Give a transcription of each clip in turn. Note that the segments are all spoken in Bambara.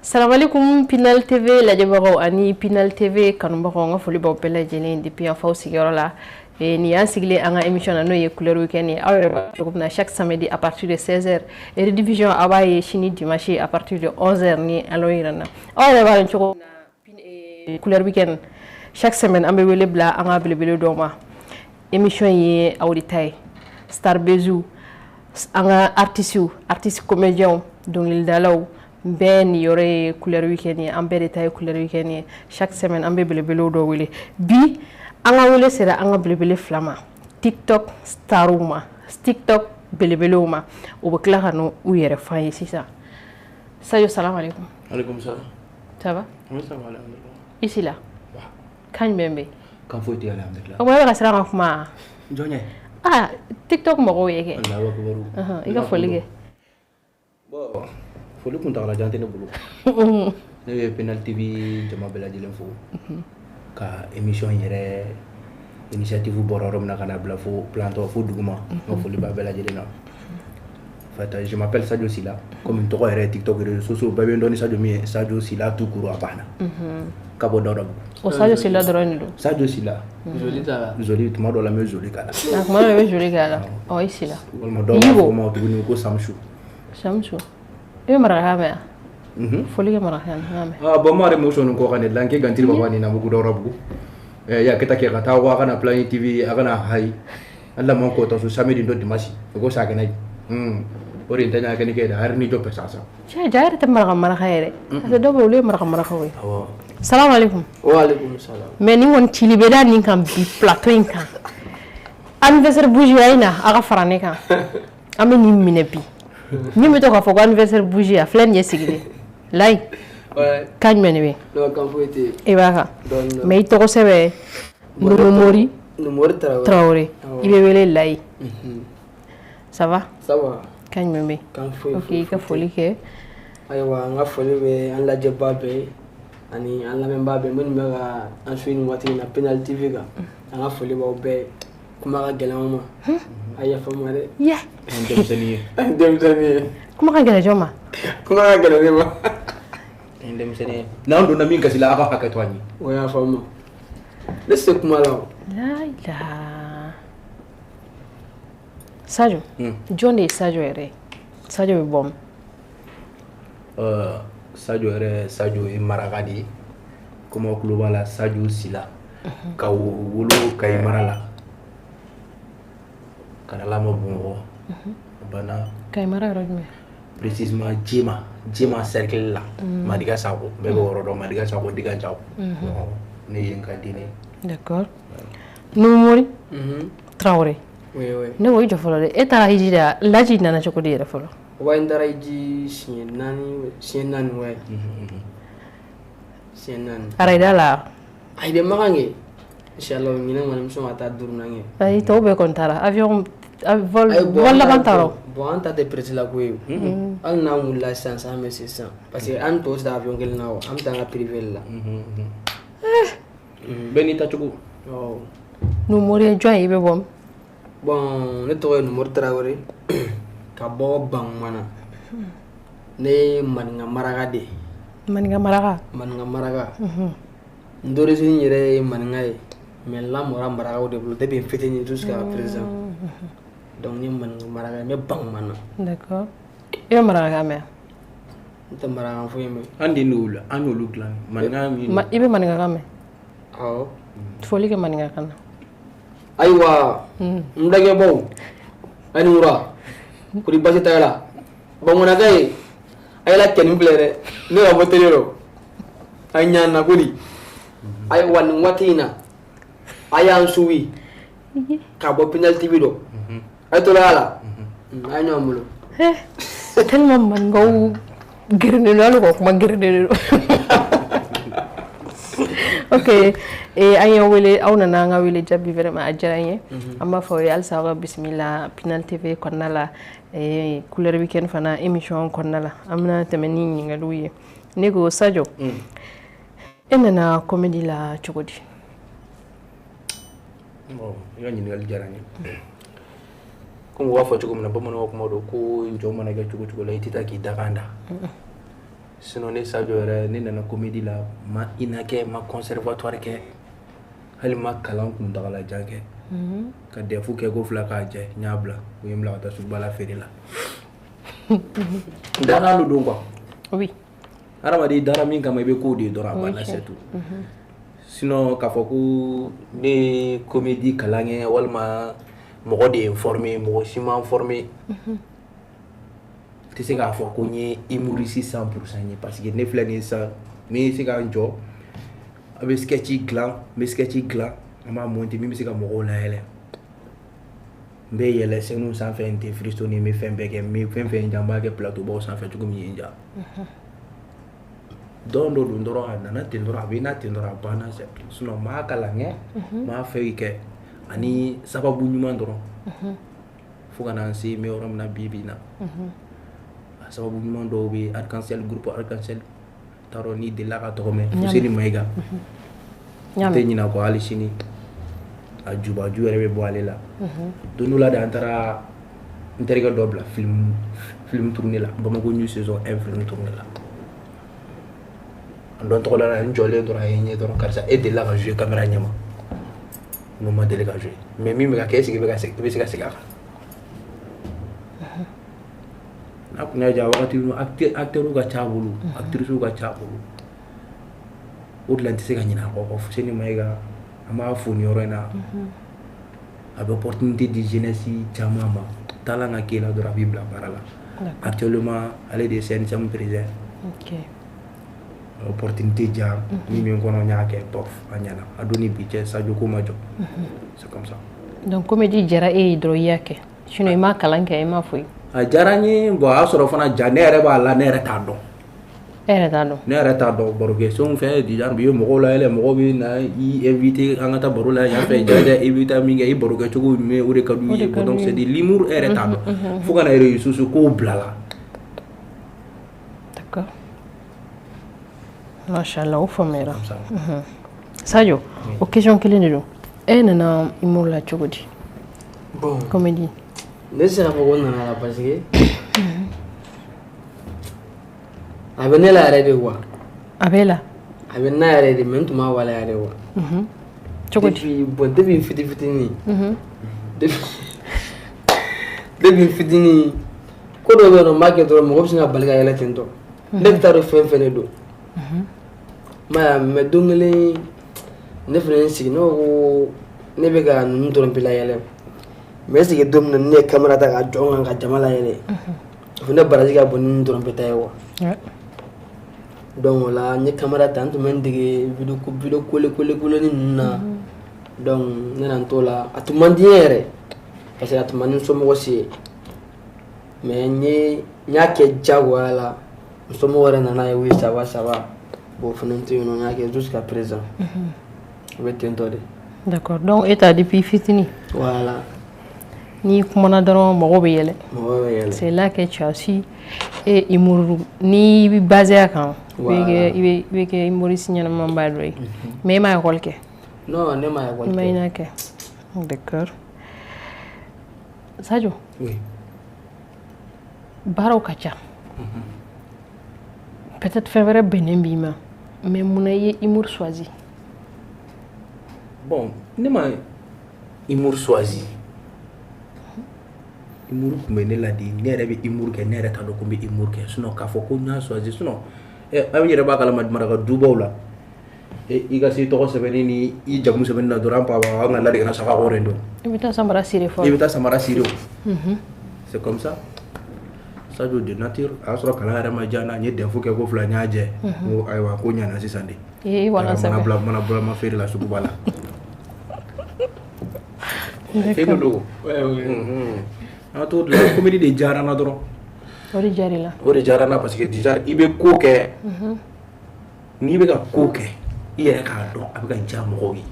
Salamalekun Pinal TV lajɛbagaw ani Pinal TV kanubagaw, n ka foli b'aw bɛɛ lajɛlen depuis yan f'aw sigiyɔrɔ la. Nin y'an sigilen an ka émission na, n'o ye Couleur Week-end ye. Aw yɛrɛ b'a cogo min na, chaque samedi à partir de 16h et rediffusion, aw b'a ye sini dimanche à partir de 11h ni Ala yira n na. Aw yɛrɛ b'a dɔn cogo min na, Couleur Week-end, chaque semaine an bɛ wele bila an ka belebele dɔw ma. Émission ye aw de ta ye, Star Buzz, an ka artistes, artistes comédiens, dɔnkilidalaw bɛɛ. Nin yɔrɔ ye Couleur Week-end ye, an bɛɛ de ta ye Couleur Week-end ye. Chaque semaine an bɛ belebelew dɔ wele. Bi an ka wele sera an ka belebele fila ma, TikTok starw ma, TikTok belebelew ma. U bɛ tila ka n'u yɛrɛ f'an ye sisan. Sadio, salam alaikum. Alaikum salam. Ça va? Oui, ça va, alhamdulillah. Ici là. Kan jumɛn bɛ yen? Kan foyi tɛ, alhamdulillah. O kuma e bɛ ka siran ka kuma? Jɔn ye? Ah, TikTok mɔgɔw ye kɛ. Allahu akbar. I ka foli kɛ. Bon, foli kuntagalajan tɛ ne bolo. Ne bɛ Pinal TV jama bɛɛ lajɛlen fo. Ka émission yɛrɛ initiative bɔra yɔrɔ min na ka na bila fo planton fo duguma. N ka foli b'a bɛɛ lajɛlen na. En fait, je m'appelle Sadio Sila. Comme n tɔgɔ yɛrɛ TikTok, réseaux sociaux bɛɛ bɛ n dɔn ni Sadio min ye, Sadio Sila tout court, a banna. Ka bɔ Dawudabugu. O Sadio Sila dɔrɔn de don? Sadio Sila. Joli t'a la. Zoli, tuma dɔw la n bɛ zoli k'a la. A kuma dɔ i bɛ joli k'a la. Ɔ, i Sila. Walima dɔw b'a fɔ o ma tuguni ko Samsu. Samsu. I bɛ marakakan mɛn wa? Foli kɛ marakakan na, n k'a mɛn. Ah bon, mare mo sonu ko kan lanke gantiri baba ni na bugu Dawudabugu. Eh ya kita ke ka taa wa kana Plan TV a kana hay. Allah man ko to su samedi do dimanche. Ko sa kana. O de tanya kɛ ni kɛ har ni joppe sasa. Cɛ, ja yɛrɛ tɛ maraka maraka yɛrɛ. Parce que dɔw bɛ yen, olu ye maraka marakaw ye. Awɔ. Salam alaikum. Wa alaikum salam. Mais nin kɔni cili bɛ da nin kan bi plateau in kan. Anniversaire bougie, a ye na a ka fara ne kan. An bɛ nin minɛ bi. Min bɛ to k'a fɔ ko anniversaire bougie, a filɛ nin ye sigilen. Layi. Ouais. Kan jumɛn de bɛ yen? Non, kan foyi tɛ yen. I b'a kan. Dɔɔni dɔɔni. Mais i tɔgɔ sɛbɛn Numori Numori Traoré. Traoré. Awɔ. I bɛ wele Layi. Ça va? Ça va. Kan jumɛn bɛ yen? Kan foyi Ok, i ka foli kɛ. Ayiwa, n ka foli bɛ an lajɛba bɛɛ ye ani an lamɛnbaa bɛɛ minnu bɛ ka an suit nin waati in na Pinal TV kan. An ka foli b'aw bɛɛ ye. Kuma ka gɛlɛn anw ma. A ye yafa n ma dɛ. Yɛ. An denmisɛnnin ye. An denmisɛnnin ye. Kuma ka gɛlɛn jɔn ma? Kuma ka gɛlɛn ne ma. An denmisɛnnin ye. N'an donna min gasi la, a ka hakɛ to an ye. O y'a faamu. Ne tɛ se kuma la o. La ilaha. Sadio. Jɔn de ye Sadio yɛrɛ ye? Sadio bɛ bɔ min? Sadio yɛrɛ, Sadio ye maraka de ye. Komi aw tulo b'a la, Sadio Sila. Ka wolo Kayi mara la. Ka na lamɔ Bamakɔ. A banna. Kayi mara yɔrɔ jumɛn? Précisément Jema, Jema cercle la. Madiga Sako, bɛɛ b'o yɔrɔ dɔn, Madiga Sako, Diga Jago. Ne ye n ka den ye. D'accord. Numori Traoré. Oui. Ne ko i jɔ fɔlɔ dɛ. E taara hiji de wa? Laji nana cogo di yɛrɛ fɔlɔ? Wa n taara hiji siɲɛ naani, siɲɛ naani, ouais. Siɲɛ naani. Arayida la. Ayi bɛ Makan kɛ. Inshallah, ɲinɛ kɔni n bɛ sɔn ka taa duurunan kɛ. Ayi, tɔw bɛɛ kɔni taara. Avion vol Ayi, bon, vol an laban ta taara. Bon, an ta tɛ presse la ko ye. Hali n'an wulila sisan sisan, an bɛ se sisan. Parce que an tɔw tɛ taa avion kelen na o. An bɛ taa an ka privé de la. Bɛɛ n'i tacogo. Awɔ. Numori ye jɔn ye, i bɛ bɔ min? Bon, ne tɔgɔ ye Numori Traoré ka bɔ Bankumana. Ne ye Maninka maraka de ye. Maninka maraka. Maninka maraka. N d'origine yɛrɛ ye Maninka ye. Mais n lamɔra marakaw de bolo depuis n fitinin jusqu'à présent. Donc n ye Maninka maraka ye, n bɛ Bankumana. D'accord. I bɛ marakakan mɛn? N tɛ marakakan foyi mɛn. An den y'olu, an y'olu dilan. Maninka min. I bɛ maninkakan mɛn? Awɔ. Foli kɛ maninkakan na. Ayiwa, n lajɛbaw ani wura kori basi t'a la, bamanankan ye a yɛlɛ cɛnin filɛ dɛ, ne ka bɔ télé rɔ a ɲana koli. Ayiwa, nin waati in na a y'an suwi ka bɔ Pinal TV dɔ, a ye tola a la, a ye ɲɔgɔn bolo. Tellement maninkaw gerennen don, hali u ka kuma gerennen don. Ok, an y'aw wele, aw nana an ka wele jaabi, vraiment a diyara n ye. An b'a fɔ aw ye halisa aw ka bisimila Pinal TV kɔnɔna la, Couleur Week-end fana émission kɔnɔna la. An bɛna tɛmɛ ni ɲininkaliw ye. Ne ko Sadio, e nana comédie la cogo di? Bon, i ka ɲininkali diyara n ye. Komi u b'a fɔ cogo min na, bamananw ka kuma don ko jɔn mana kɛ cogo cogo la, i tɛ taa k'i dakan da. Sinon ne Sadio yɛrɛ, ne nana comédie la, ma INA kɛ, ma conservatoire kɛ, hali ma kalan kuntagalajan kɛ. Ka DEF kɛ ko fila k'a jɛ, n y'a bila, u ye n bila ka taa suguba la feere la. Danna de don quoi. Oui. Hadamaden dara min kama i bɛ k'o de ye dɔrɔn, a banna, c'est tout. Sinon k'a fɔ ko ne ye comédie kalan kɛ walima mɔgɔ de ye n formé, mɔgɔ si ma n formé. N tɛ se k'a fɔ ko n ye humoriste 100% ye, parce que ne filɛ nin ye sisan, n bɛ se ka n jɔ, a bɛ sketch dilan, n bɛ sketch dilan, an b'a monter, min bɛ se ka mɔgɔw layɛlɛ. N bɛ yɛlɛ scène sanfɛ, n tɛ freestyle, n bɛ fɛn bɛɛ kɛ, n bɛ fɛn fɛn diya, n b'a kɛ plateau baw sanfɛ cogo min ye n diya. Don dɔ don dɔrɔn, a nana ten dɔrɔn, a bɛ na ten dɔrɔn, a banna, c'est tout. Sinon n m'a kalan kɛ, n m'a fɛn kɛ, ani sababu ɲuman dɔrɔn fo ka na n se n bɛ yɔrɔ min na bi bi in na. A sababu ɲuman dɔw bɛ Arc-en-Ciel, groupe Arc-en-Ciel, t'a dɔn n'i delila ka tɔgɔ mɛn, Fuseni Mayiga. N tɛ ɲinɛ a kɔ hali sini, a jubaju yɛrɛ bɛ bɔ ale la. Don dɔ la de, an taara n terikɛ dɔ bila film tourné la, Bamako New saison 1 film tourné la. An dɔn tɔgɔ la, n jɔlen dɔrɔn, a ye n ye dɔrɔn: "Karisa, e delila ka jouer caméra ɲɛma?" N ko ma deli ka jouer, mais min bɛ ka kɛ, est ce que i bɛ se ka segin a kan? N'a kun y'a diya wagati min, acteur ka ca a bolo, actrice ka ca a bolo. O de la n tɛ se ka ɲinɛ a kɔ. Fuseni Mayiga, an b'a fo nin yɔrɔ in na. A bɛ opportunité di jeunesse caman ma. Taalan ka k'e la dɔrɔn, a b'i bila baara la. Actuellement, ale de ye CNCM président. Opportunité di yan, min bɛ n kɔnɔ, n y'a kɛ, bof, a ɲɛna. A don ni bi cɛ, Sadio ko ma jɔ, c'est comme ça. Donc comédie diyara e ye dɔrɔn, i y'a kɛ, sinon i ma kalan kɛ, i ma foyi. A diyara n ye. Bon, a y'a sɔrɔ fana ja ne yɛrɛ b'a la, ne yɛrɛ t'a dɔn. E yɛrɛ t'a dɔn. Ne yɛrɛ t'a dɔn. Barokɛsɛnw fɛn déjà i ye mɔgɔw layɛlɛ, mɔgɔw bɛ na i invité, an ka taa baro la yan fɛ, jaja i bɛ taa min kɛ, i barokɛcogo jumɛn, o de ka d'u ye. Donc c'est de l'humour, e yɛrɛ t'a dɔn fo ka na réseaux sociaux kow bila la. D'accord, machallah, o faamuyara. Sadio, o question kelen de don: e nana humour la cogo di? Bon. Comédie. Ne tɛ se k'a fɔ ko n nana la, parce que a bɛ ne la yɛrɛ de quoi. A b'e la. A bɛ n na yɛrɛ de, mais n tun b'a waleya de quoi. Cogo di? Depuis, bon, depuis n fitinin fitinin, depuis n fitinin, ko dɔw bɛ yen nɔ, n b'a kɛ dɔrɔn, mɔgɔ bɛ sin ka bali ka yɛlɛ ten tɔ. Ne tɛ taa dɔn fɛn fɛn de don. I m'a ye, mais don kelen ne fana ye n sigi, ne ko ne bɛ ka ninnu dɔrɔn bɛ layɛlɛ, mais est ce que don min na ni ne ye caméra ta k'a jɔ n kan ka jama layɛlɛ, o fana baraji ka bon ni ninnu dɔrɔn bɛ ta ye quoi. Donc o la n ye caméra ta, n tun bɛ n dege vidéo vidéo kole kole koleni ninnu na. Donc ne nana n t'o la, a tun man di n ye yɛrɛ, parce que a tun man di n somɔgɔw si ye, mais n y'a kɛ diyagoya la. N somɔgɔw yɛrɛ nana ye: "Oui, ça va, ça va." Bon, o fana to yen nɔ, n y'a kɛ jusqu'à présent, o bɛ ten tɔ de. D'accord, donc e ta depuis fitinin. Voilà. N'i kumana dɔrɔn, mɔgɔw bɛ yɛlɛ. Mɔgɔw bɛ yɛlɛ. C'est là que tu as su e humour n'i bɛ basé a kan, i bɛ kɛ i bɛ kɛ humoriste ɲɛnamaba dɔ ye. Mais e ma école kɛ? Non, ne ma école I ma kɛ. INA kɛ, d'accord. Sadio. Oui. Baaraw ka ca, peut-être fɛn wɛrɛ bɛnnen b'i ma, mais munna i ye humour choisi? Bon, ne ma humour choisi. Humour tun bɛ ne la de. Ne yɛrɛ bɛ humour kɛ, ne yɛrɛ t'a dɔn ko n bɛ humour kɛ. Sinon k'a fɔ ko n y'a choisi, sinon aw yɛrɛ b'a kalama, maraka dubaw la, i ka se tɔgɔ sɛbɛnni ni i jamu sɛbɛnni na dɔrɔn, an pa an ka ladegana saga kɔrɔ don. I bɛ taa samara siri I fɔlɔ. Bɛ taa samara siri o, c'est comme ça. Sadio de nature, a y'a sɔrɔ kalan yɛrɛ ma diya n na, n ye DEF kɛ ko fila, n y'a jɛ, n ko ayiwa, ko ɲana sisan de. I ye walan mana sɛbɛn. Bila mana bila ma feere la suguba la, fɛn dɔ don. An t'o de la, comédie de diyara n na dɔrɔn. O de diyara i la. O de diyara n na, parce que déjà i bɛ ko kɛ, n'i bɛ ka ko kɛ, i yɛrɛ k'a dɔn a bɛ ka diya mɔgɔw ye,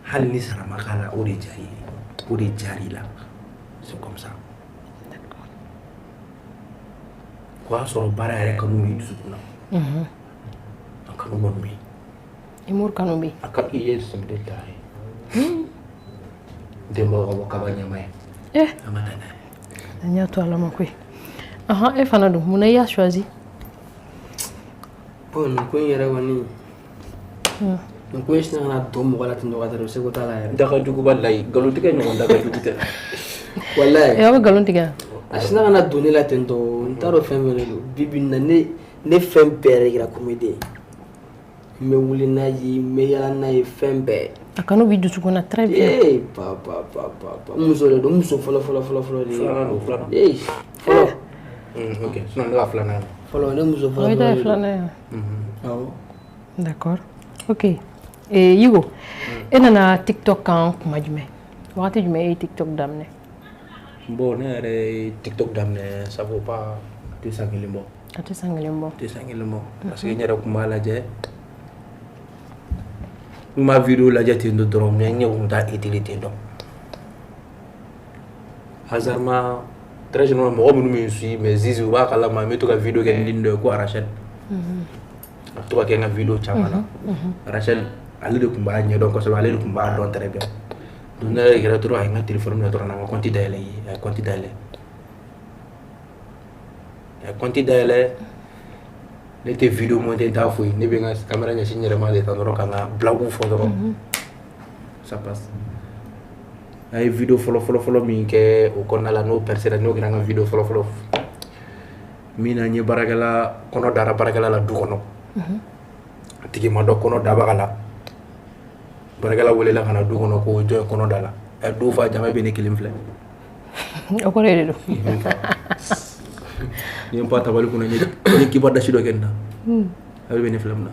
hali ni sara ma k'a la, o de diyara i ye, o de diyara i la, c'est comme ça. O y'a sɔrɔ baara yɛrɛ kanu b'i dusukun na, a kanu kɔni bɛ yen. Humour kanu bɛ yen. A ka i ye sɛmɛ ta ye, denbaw ka bɔ kaba ɲama ye. Eh. An ka taa n'a ye. An y'a to Ala ma koyi. Ahan, e fana dun, mun na i y'a choisi? Bon, nin ko in yɛrɛ kɔni, nin ko in sinna ka na don mɔgɔ la ten tɔ ka taa, o seko t'a la yɛrɛ. Daga juguba layi, nkalontigɛ ɲɔgɔn daga jugu tɛ. Walayi. E, aw bɛ nkalon tigɛ? A sinna ka na don ne la ten tɔ, n t'a dɔn fɛn min de don. Bi bi in na, ne fɛn bɛɛ yɛrɛ kɛra comédien ye. N bɛ wuli n'a ye, n bɛ yala n'a ye, fɛn bɛɛ. A kanu b'i dusukun na, très bien. Ee, ba ba ba ba ba, n muso de don, n muso fɔlɔ fɔlɔ fɔlɔ fɔlɔ de ye. Filanan don, filanan. Ee, fɔlɔ. Ok, sinon ne ka filanan ye. Fɔlɔ, ne muso fɔlɔ O ta ye fɔlɔ de don. filanan ye? Awɔ. D'accord, ok. Eh, Yigo, e nana TikTok kan kuma jumɛn, wagati jumɛn e ye TikTok daminɛ? Bon, ne yɛrɛ ye TikTok daminɛ, ça vaut pas, a tɛ san kelen bɔ. A tɛ san kelen bɔ? A tɛ san kelen bɔ, parce que n yɛrɛ tun b'a lajɛ, n b'a vidéo lajɛ ten tɔ dɔrɔn, mais n ɲɛ kun t'a utile ten tɔ. Hasardement, très généralement, mɔgɔ minnu bɛ n suit, mais Zizi, u b'a kalama, n bɛ to ka vidéo kɛ ni den dɔ ye ko Rachel. A bɛ to ka kɛ n ka vidéo caman na. Rachel, ale de tun b'a ɲɛdɔn kosɛbɛ, ale de tun b'a dɔn très bien. Donc ne yɛrɛ dɔrɔn, a ye n ka téléphone minɛ dɔrɔn, na n ka compte dayɛlɛ ye. A ye compte dayɛlɛ, a ye compte dayɛlɛ. Ne tɛ vidéo monter, n t'a foyi. Ne bɛ n ka caméra ɲɛsin n yɛrɛ ma de tan dɔrɔn, ka n ka blague fɔ dɔrɔn, ça passe. An ye vidéo fɔlɔ fɔlɔ fɔlɔ min kɛ o kɔnɔna la, n'o percé ra, n'o kɛra an ka vidéo fɔlɔ fɔlɔ min na, n ye baarakɛla kɔnɔ dara baarakɛla la du kɔnɔ, a tigi ma dɔn kɔnɔ dabaga la. Baarakɛla welela ka na du kɔnɔ ko jɔn ye kɔnɔ da la? Ɛ, du fa jama bɛ, ne kelen filɛ. O kɔrɔ de don. Ni ye n pan tabali kunna, n ye kiba dasi dɔ kɛ nin na, a bɛ ne filɛ mun na?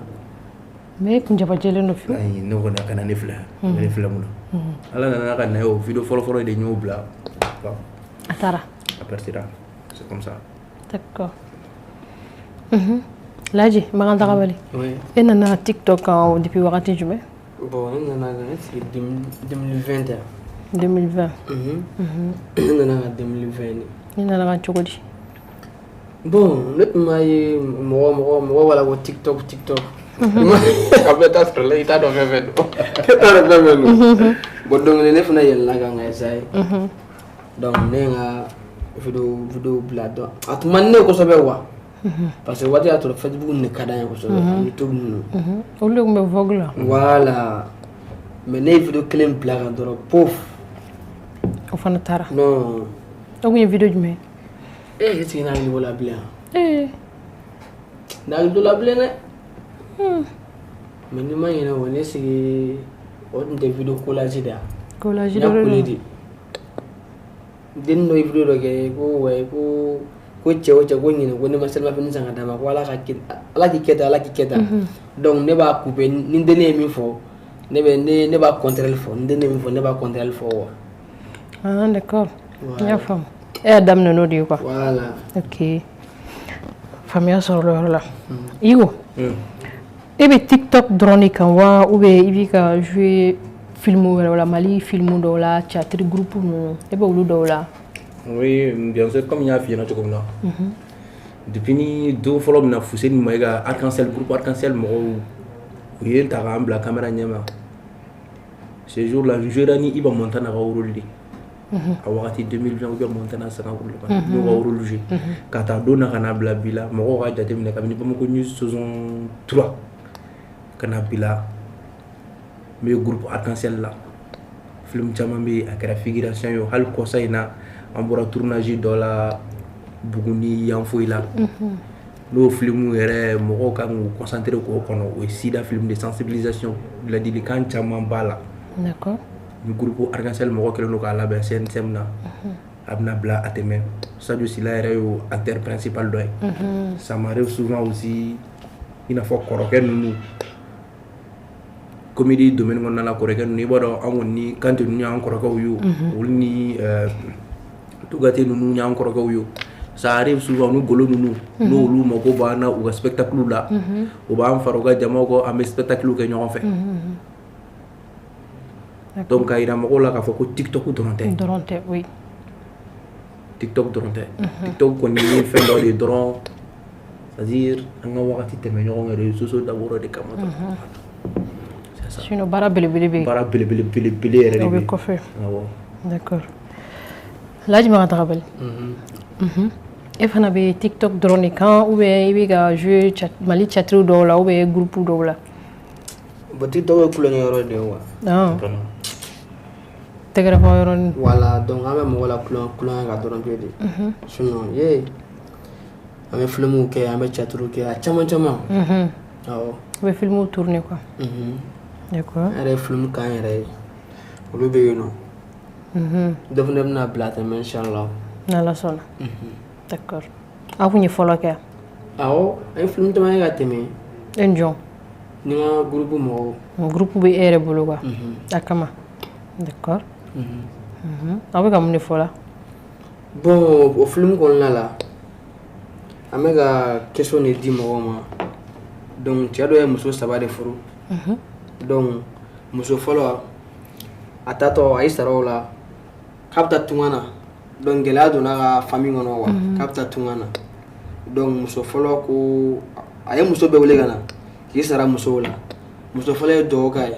Mais kunjaba jɛlen don fiyewu. Ayi, ne kɔni, a kana ne filɛ, a bɛ ne filɛ mun na? Ala nana ka na ye, o vidéo fɔlɔ fɔlɔ de n y'o bila. A taara. A percé ra, c'est comme ça. D'accord. Laji Makan Tagabali. Oui. E nana TikTok kan depuis wagati jumɛn? Bon, ne nana kan est-ce que 2020 yan? 2020. Ne nana kan 2020 de. Ne nana kan cogo di? Bon, ne tun b'a ye mɔgɔ b'a la ko TikTok, TikTok. A bɛɛ t'a sɔrɔ la, i t'a dɔn fɛn fɛn don. Ne t'a dɔn fɛn fɛn don. Bon, donc ne fana yɛlɛla kan ka essayer. Donc ne ye n ka vidéo bila dɔn. A tun man di ne ye kosɛbɛ quoi. Parce que waati y'a sɔrɔ Facebook de ka d'an ye kosɛbɛ, ani YouTube ninnu. Olu de tun bɛ vogue la. Voilà. Mais ne ye vidéo kelen bila kan dɔrɔn, pof. O fana taara. Non. O kun ye vidéo jumɛn ye? Eh, est-ce que ne hakili b'o la bilen? Ee. Ne hakili t'o la bilen dɛ. Mais ni ma ɲinɛ o, ne sigi o tun tɛ vidéo collage de ya? Collage N y'a dɔ de collé don. De. Denni dɔ ye vidéo dɔ kɛ ko ouais, ko cɛ o cɛ ko ɲinɛ ko ne ma selimafini san ka d'a ma, ko Ala ka kɛ, Ala k'i kɛ tan, Ala k'i kɛ tan. Donc ne b'a couper, ni denni ye min fɔ, ne bɛ ne b'a contraire fɔ, ni denni ye min fɔ, ne b'a contraire fɔ quoi. Ah, d'accord. Voilà. N y'a faamu. E y'a daminɛ n'o de ye quoi. Voilà. Ok. Faamuya sɔrɔla o yɔrɔ la. Yigo. E bɛ TikTok dɔrɔn de kan wa, ou bien i b'i ka jouer film wɛrɛw la, Mali film dɔw la, théâtre groupe ninnu, e bɛ olu dɔw la? Oui, bien sûr, comme n y'a f'i ɲɛna cogo min na. Depuis ni don fɔlɔ min na, Fuseni Mayiga, Arc-en-Ciel, groupe Arc-en-Ciel mɔgɔw, u ye n ta k'an bila caméra ɲɛma. Ce jour-là, n joué ni Iba Montana ka rôle de. A wagati 2020, Iba Montana saga rôle kan. N'o ka rôle joué. Ka taa don na ka na bila bi la, mɔgɔw ka jateminɛ kabini Bamako News saison 3 ka na bila, n bɛ groupe Arc-en-Ciel la. Film caman bɛ yen, a kɛra figuration ye o, hali kɔsa in na, an bɔra tournage dɔ la Buguni Yanfoyi la. N'o film yɛrɛ, mɔgɔw kan k'u concentrer k'o kɔnɔ, o ye sida film de sensibilisation, ladilikan caman b'a la. D'accord. Ni groupe Arc-en-Ciel mɔgɔ kɛlen don k'a labɛn CNSM na, a bɛna bila a tɛmɛ. Sadio Sila yɛrɛ y'o acteur principal dɔ ye. Ça m'arrive souvent aussi, i n'a fɔ kɔrɔkɛ ninnu, comédie domaine kɔnɔna la, kɔrɔkɛ ninnu, i b'a dɔn, an kɔni ni Kante ninnu y'an kɔrɔkɛw ye o, olu ni Tugate ninnu y'an kɔrɔkɛw ye o. Ça arrive souvent, ni golo ninnu, n'olu mago b'an na u ka spectacle la, u b'an fara u ka jamaw kɔ, an bɛ spectacle kɛ ɲɔgɔn fɛ. Donc k'a yira mɔgɔw la k'a fɔ ko TikTok dɔrɔn tɛ. Dɔrɔn tɛ, oui. TikTok dɔrɔn tɛ. TikTok kɔni ye fɛn dɔ de ye dɔrɔn, c'est à dire an ka wagati tɛmɛ ɲɔgɔn kan réseaux sociaux dabɔra de kama dɔrɔn. C'est ça. Sinon baara belebele bɛ yen. Baara belebele belebele yɛrɛ de O bɛ bɛ yen. kɔfɛ. Awɔ. D'accord. Laji Makan Tagabali. E fana bɛ TikTok dɔrɔn de kan ou bien i bɛ ka jouer Mali théâtre dɔw la ou bien groupe dɔw la? Bon, TikTok ye kulonkɛ yɔrɔ de ye quoi. Ah. Tɛgɛrɛ fɔ yɔrɔnin. Voilà, donc an bɛ mɔgɔ la kulonkɛ kan dɔrɔn pe de. Sinon ye an bɛ filmuw kɛ, an bɛ théâtre kɛ, a caman caman. Awɔ. U bɛ filmuw tourner quoi. D'accord. An yɛrɛ ye film k'an yɛrɛ ye, olu bɛ yen nɔ. Dɔ fana bɛna bila tɛmɛ inchallah. N'Ala sɔnna. D'accord. Aw kun ye fɔlɔ kɛ? Awɔ, an ye film caman kɛ ka tɛmɛ. E ni jɔn? Ni n ka groupe mɔgɔw. Groupe bɛ e yɛrɛ bolo quoi. A kama. D'accord. Aw bɛ ka mun de fɔ la? Bon, o film kɔnɔna la, an bɛ ka question de di mɔgɔw ma. Donc cɛ dɔ ye muso 3 de furu. Donc muso fɔlɔ a taatɔ a y'i sara o la k'a bɛ taa tunga na. Donc gɛlɛya donna a ka famille kɔnɔ quoi, k'a bɛ taa tunga na. Donc muso fɔlɔ ko a ye muso bɛɛ wele ka na k'i sara musow la. Muso fɔlɔ ye dugawu k'a ye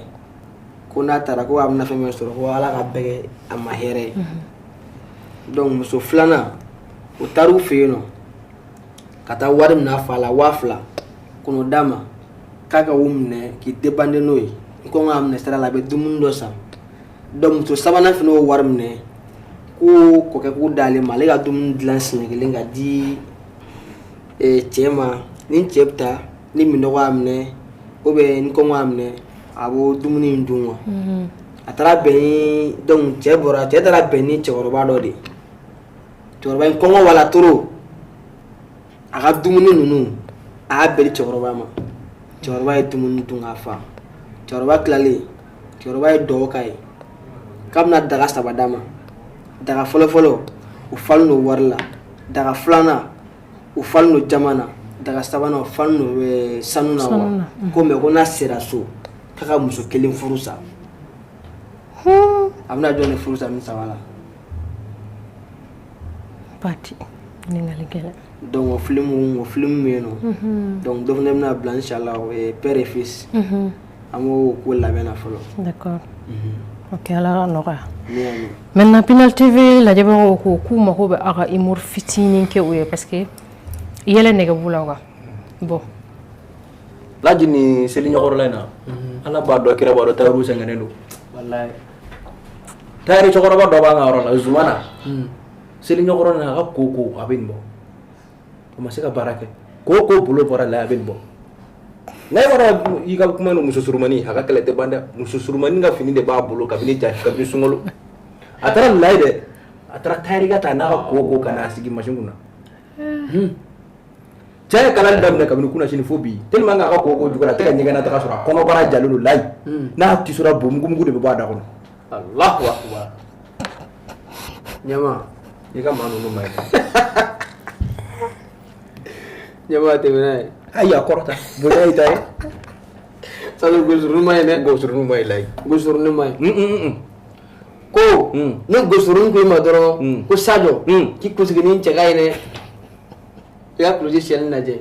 ko n'a taara ko a bɛna fɛn min sɔrɔ ko Ala ka bɛɛ kɛ a ma hɛrɛ ye. Donc muso filanan o taar'u fɛ yen nɔ ka taa wari minɛ a fa la 2000 k'o d'a ma k'a ka o minɛ k'i dépendre n'o ye, n ko k'a minɛ sira la a bɛ dumuni dɔ san. Donc muso sabanan fana y'o wari minɛ ko kɔkɛ k'o d'ale ma, ale ka dumuni dilan siɲɛ kelen ka di cɛ ma, ni cɛ bɛ taa ni minɔgɔ y'a minɛ ou bien ni kɔngɔ y'a minɛ a b'o dumuni in dun quoi. A taara bɛn ni donc cɛ bɔra, cɛ taara bɛn ni cɛkɔrɔba dɔ de ye. Cɛkɔrɔba in kɔngɔ b'a la trop, a ka dumuni ninnu a y'a bɛɛ di cɛkɔrɔba ma. Cɛkɔrɔba ye dumuni dun k'a fa. Cɛkɔrɔba tilalen, cɛkɔrɔba ye dugawu k'a ye k'a bɛna daga 3 d'a ma. Daga fɔlɔfɔlɔ o falen don wari la, daga filanan o falen don jama na, daga sabanan o falen don sanu na quoi. Ko mais ko n'a sera so k'a ka muso kelen furu sa. A bɛna jɔn de furu sa ni 3 la? Pati ɲininkali gɛlɛn. Donc o film bɛ yen nɔ. Donc dɔ fana bɛna bila inchallah, o ye père et fils. An b'o ko labɛn na fɔlɔ. D'accord. Ok, Ala ka nɔgɔya. Maintenant Pinel TV lajɛbagaw ko k'u mago bɛ aw ka humour fitinin kɛ u ye parce que yɛlɛ nege b'u la quoi. Bon. Laji ni seli ɲɔgɔrɔla in na, Ala b'a dɔn kira b'a dɔn tailleur sɛgɛnnen don. Wallahi. Tailleur cɛkɔrɔba dɔ b'an ka yɔrɔ la Zumana. Seli ɲɔgɔrɔ na a ka ko a bɛ nin bɔ. O ma se ka baara kɛ. Ko bolo bɔra la a bɛ nin bɔ. N'a bɔra i ka kuma ni muso surumani a ka kɛlɛ tɛ ban dɛ. Muso surumani ka fini de b'a bolo kabini ja kabini sunkalo. A taara layi dɛ. A taara tailleur ta n'a ka ko ka n'a sigi machine kunna. Cɛ ye kalali daminɛ kabini kunna sini fo bi. Tellement que a ka ko juguyara a tɛ ka ɲɛgɛn na taga sɔrɔ a kɔnɔbara jalen don layi. N'a tisora bo mugu de bɛ bɔ a da kɔnɔ. Allahu akbar. Ɲama. I ka maa ninnu ma ɲi. Ɲama tɛmɛ n'a ye. Ayi a kɔrɔta. Bonya y'i ta ye. Sabu gosurunu ma ɲi dɛ. Gosurunu ma ɲi layi. Gosurunu ma ɲi. Ko ni gosurunu ko i ma dɔrɔn ko Sadio k'i kunsigi ni cɛ ka ɲi dɛ. I ka kulusi siyɛli lajɛ.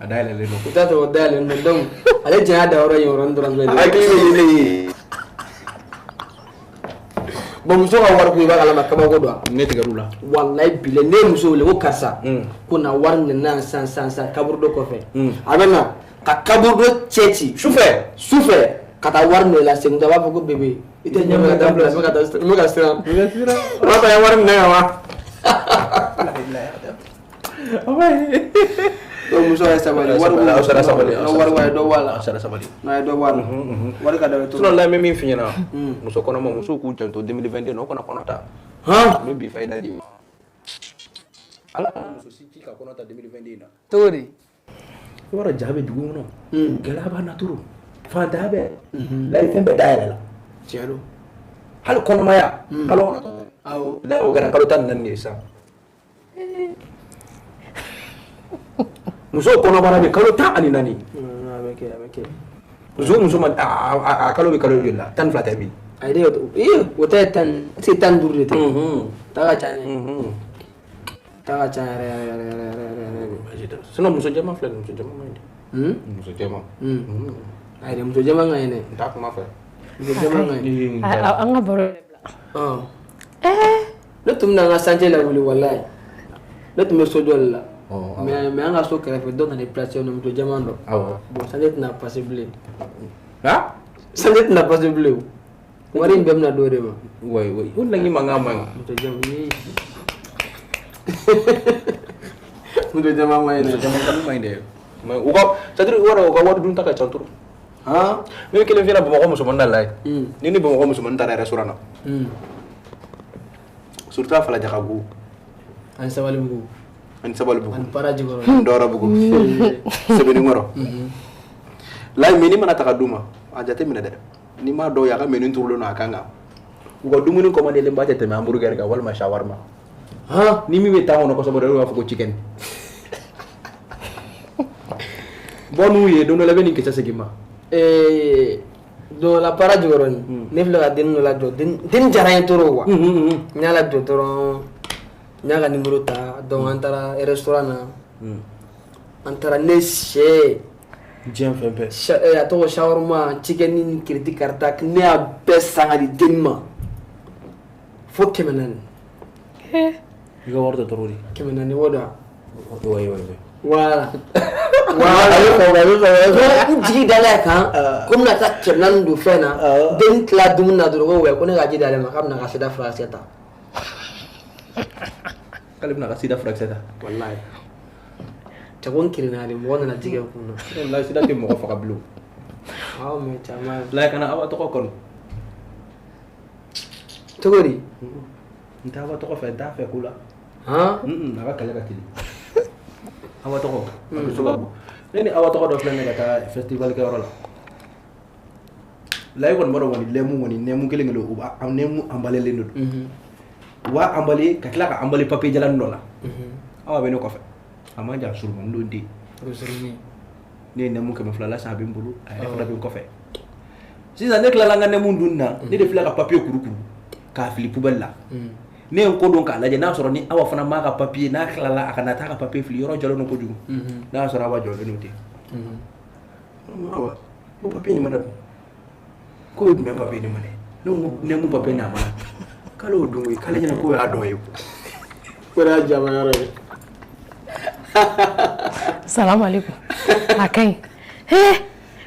A dayɛlɛlen don. I t'a sɔrɔ o dayɛlɛlen don donc ale janya da yɔrɔ ye yɔrɔnin dɔrɔn filɛ. Hakili bɛ yelen ye. Bon muso ka wari ko i b'a kalama kabako don. Ne tigɛr'u la. Walayi bilayi ne ye muso wele ko karisa. Ko na wari minɛ na yan sisan sisan sisan kaburudo kɔfɛ. A bɛ na ka kaburudo cɛ ci. Sufɛ. Sufɛ ka taa wari minɛ la segin a b'a fɔ ko bébé i tɛ ɲɛ ka taa bila n bɛ ka taa n bɛ ka siran. N bɛ siran. O b'a sɔrɔ a ye wari minɛ ka ban. Donc muso ye sabali wari aw sera sabali wari wa ye dɔ bɔ a la. Aw sera sabali. N'a ye dɔ bɔ a la. Wari ka d'a ye. Sinon la n bɛ min f'i ɲɛna. Muso kɔnɔma musow k'u janto 2021 o kana kɔnɔ ta. Han. N bɛ bi fayida d'i ma. Ala kana muso si ci ka kɔnɔ ta 2021 na. Cogo di? I b'a dɔn ja bɛ dugu kɔnɔ. Gɛlɛya b'a naturu. Fantanya bɛ. Layi fɛn bɛɛ dayɛlɛ la. Tiɲɛ don. Hali kɔnɔmaya. Kalo kɔnɔntɔn. Awɔ. Layi o kɛra kalo 14 de ye sisan. Muso kɔnɔbara bɛ kalo 14. A bɛ kɛ a bɛ kɛ. Muso ma a kalo bɛ kalo joli la 12 tɛ bi. Ayi dɛ o ta ye tan est ce que 15 de tɛ. Ta ka ca dɛ. Ta ka ca yɛrɛ yɛrɛ yɛrɛ yɛrɛ yɛrɛ. Sinon muso jɛman filɛ nin muso jɛman man ɲi dɛ. Muso jɛman. Ayi dɛ muso jɛman ka ɲi dɛ. N t'a kuma fɛ. Muso jɛman ka ɲi. An ka baro yɛrɛ bila. Ne tun bɛna n ka chantier lawuli walayi. Ne tun bɛ so jɔ de la. Mais an ka so kɛrɛfɛ dɔ nana place yen nɔ, muso jɛman dɔ. Awɔ. Bon, sanji tɛna passer bilen. Ha. Sanji tɛna passer bilen o. Wari in bɛɛ bɛna d'o de ma. Oui, oui. O de la n k'i ma n k'a man ɲi. Muso jɛman ni. Muso jɛman man ɲi Muso dɛ. jɛman kanu man ɲi dɛ. Mais u ka, c'est à dire, u yɛrɛ u ka wari dun ta ka ca trop. Han. Ne bɛ kelen f'i ɲɛna Bamakɔ musomanin na layi. Mm. Ni Bamakɔ musomanin taara restaurant na. Surtout a Falajakabugu. Ani Sabalibugu. Ani Sabalibugu. Ani Parajikɔrɔ. Dɔrɔbugu. Sebeninkɔrɔ. Layi, menu mana ta ka d'u ma, a jate minɛ dɛ. N'i m'a dɔw ye, a ka menu turulen don a kan kan. U ka dumuni commandelen ba tɛ tɛmɛ hamburger kan walima shawarma. Han. Ni min bɛ temps kɔnɔ kosɛbɛ, olu b'a fɔ ko chicken. Bɔ n'u ye don dɔ la, i bɛ nin kisɛ segin ma. Don la Parajikɔrɔ nin, ne filɛ ka dennin dɔ lajɔ, den diyara n ye trop quoi. N y'a lajɔ dɔrɔn, n y'a ka numéro ta, donc an taara restaurant na. An taara, ne sɛ Diɲɛ fɛn bɛɛ. A tɔgɔ shawarma, chicken ni kiriti karita, ne y'a bɛɛ san ka di dennin ma fo 400. I ka wari tɔ tor'o de. 400 o da. Oui, oui, oui. Voilà. Voilà. N jigi dalen a kan ko n bɛna taa 400 don fɛn na. Den tila dumuni na dɔrɔn, ko wɛ, ko ne ka ji d'ale ma, k'a bɛna ka sida furakisɛ ta. K'ale bɛna ka sida furakisɛ ta. Walayi. Cɛ, ko n kirinna de, mɔgɔ nana ji kɛ n kun na. Walayi, sida tɛ mɔgɔ faga bilen. Awɔ, mais caman. Layi, kana Awa tɔgɔ kɔni. Cogo di? N tɛ Awa tɔgɔ fɛ, n t'a fɛ ko la. Han? A ka kɛlɛ ka teli. Awa tɔgɔ, a dusu ka bon. Ne ni Awa tɔgɔ dɔ filɛ nin ye ka taa festival kɛyɔrɔ la. Layi kɔni b'a dɔn kɔni, lɛmu kɔni, nɛmu kelen kelen, u b'a nɛmu emballélen de don. U b'a emballé ka tila ka emballé papier jalanin dɔ la. Awa bɛ ne kɔfɛ. A man jan, surumani don den. Ne ye nɛmu 200 la san, a bɛ n bolo, a yɛrɛ fana bɛ n kɔfɛ. Sisan ne tilala n ka nɛmu dun na, ne de filɛ ka papier kurukuru k'a fili poubelle la. Ne ye n ko don k'a lajɛ n'a sɔrɔ ni Awa fana m'a ka papier, n'a tilala a kana taa ka papier fili, yɔrɔ jɔlen don kojugu. N'a y'a sɔrɔ Awa jɔlen don ten. Awa, ko papier nin mana dun? K'o ye jumɛn papier nin mana? Ne ko nɛmu papier n'a mana. K'ale y'o dun koyi, k'ale ɲɛna k'o y'a dɔ ye. Ko de y'a jama yɔrɔ ye. Salamu alaikum. A ka ɲi.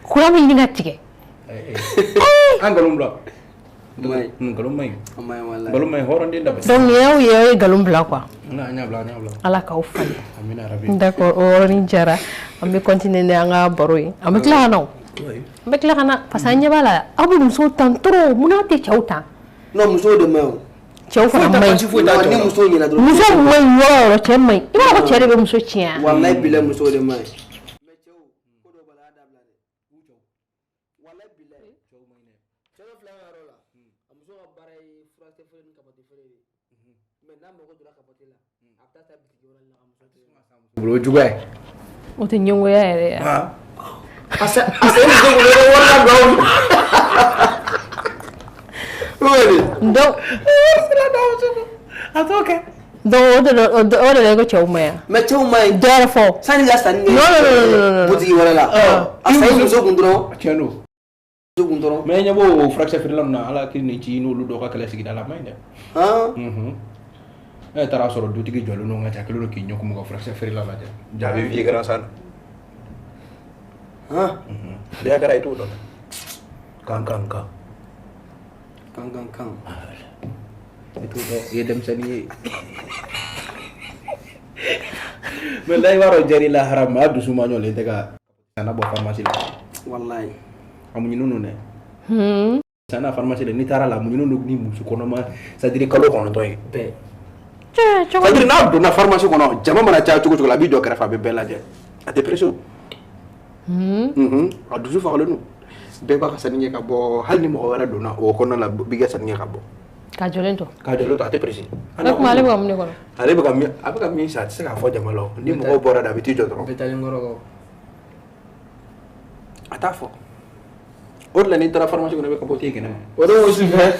Courant bɛ ɲini ka tigɛ. An nkalon bila. Man ɲi. Nkalon man ɲi. A man ɲi walayi. Nkalon man ɲi, hɔrɔnden da bɛ. Donc nin y'aw ye, aw ye nkalon bila quoi. An y'a bila, an y'a bila. Ala k'aw falen. Amina rabi. D'accord, o yɔrɔnin jara. An bɛ continuer ni an ka baro ye. An bɛ tila ka na o. An bɛ tila ka na parce que an ɲɛ b'a la, aw bɛ musow tan trop, munna aw tɛ cɛw tan? Non, musow de man ɲi o. Cɛw fana man ɲi. Foyi t'a cɛw Ni la. musow ɲɛna dɔrɔn. Muso man ɲi yɔrɔ o yɔrɔ, cɛ man ɲi. I b'a dɔn ko cɛ de bɛ muso tiɲɛ. Walayi bilayi, musow de man ɲi. Mais cɛw, ko dɔ b'a la, a y'a dabila dɛ. Walayi bilayi. Cɛ dɔ filɛ an ka yɔrɔ la. A muso ka baara ye furakisɛ feere ni capote feere de ye. Mais n'a mago jɔra capote la, a bɛ taa ta bitigi wɛrɛ la ka muso to yen. Bolo juguya ye. O tɛ ɲɛngoya yɛrɛ ye. A se a se muso kun bɛ wari la don. Donc A t'o kɛ. Donc o de la i ko cɛw ma ɲi. Mais cɛw man ɲi. Dɔ yɛrɛ fɔ. Sanni ka sanni kɛ. Non, non, non, non, non, non. Butigi wɛrɛ la. A san muso kun dɔrɔn. Tiɲɛ don. Muso kun dɔrɔn. Mais ɲɛ b'o furakisɛ feerela ninnu na, Ala k'i ni ci n'olu dɔw ka kɛlɛ sigida la, a man ɲi dɛ. Han. Ne taara sɔrɔ dutigi jɔlen don ka ca, kelen don k'i ɲɛ kumu ka furakisɛ feerela lajɛ. Jaabi f'i ye kɛra sa. Han. Bɛɛ kɛra i t'o dɔn. Kan kan kan. Kan kan kan. I t'o dɔn, i ye denmisɛnnin ye. Mais la i b'a dɔn jɛri lahara, maa dusu ma ɲɔlen tɛ ka sanna bɔ pharmacie la. Walayi. A muɲunen don dɛ. Sanna pharmacie la, n'i taara la, a muɲunen don ni muso kɔnɔma, c'est à dire kalo 9 ye. Bɛɛ. Cɛ, cogo C'est à dire n'a donna pharmacie kɔnɔ, jama mana caya cogo cogo la, a b'i jɔ kɛrɛfɛ, a bɛ bɛɛ lajɛ. A tɛ pressé o. A dusu fagalen don. Bɛɛ b'a ka sanni kɛ ka bɔ, hali ni mɔgɔ wɛrɛ donna o kɔnɔna la, b'i ka sanni kɛ ka bɔ. Ka jɔlen to. K'a jɔlen to, a tɛ pressé. O tuma ale bɛ ka mun de kɔnɔ? Ale bɛ ka min, a bɛ ka min san, a tɛ se k'a fɔ jama la o. Ni mɔgɔw bɔra de, a bɛ t'i jɔ dɔrɔn. Bɛɛ taalen kɔrɔ kɔ. A t'a fɔ. O de la n'i taara pharmacie kɔnɔ, i bɛ capote ye kɛnɛ ma. O de ko sufɛ.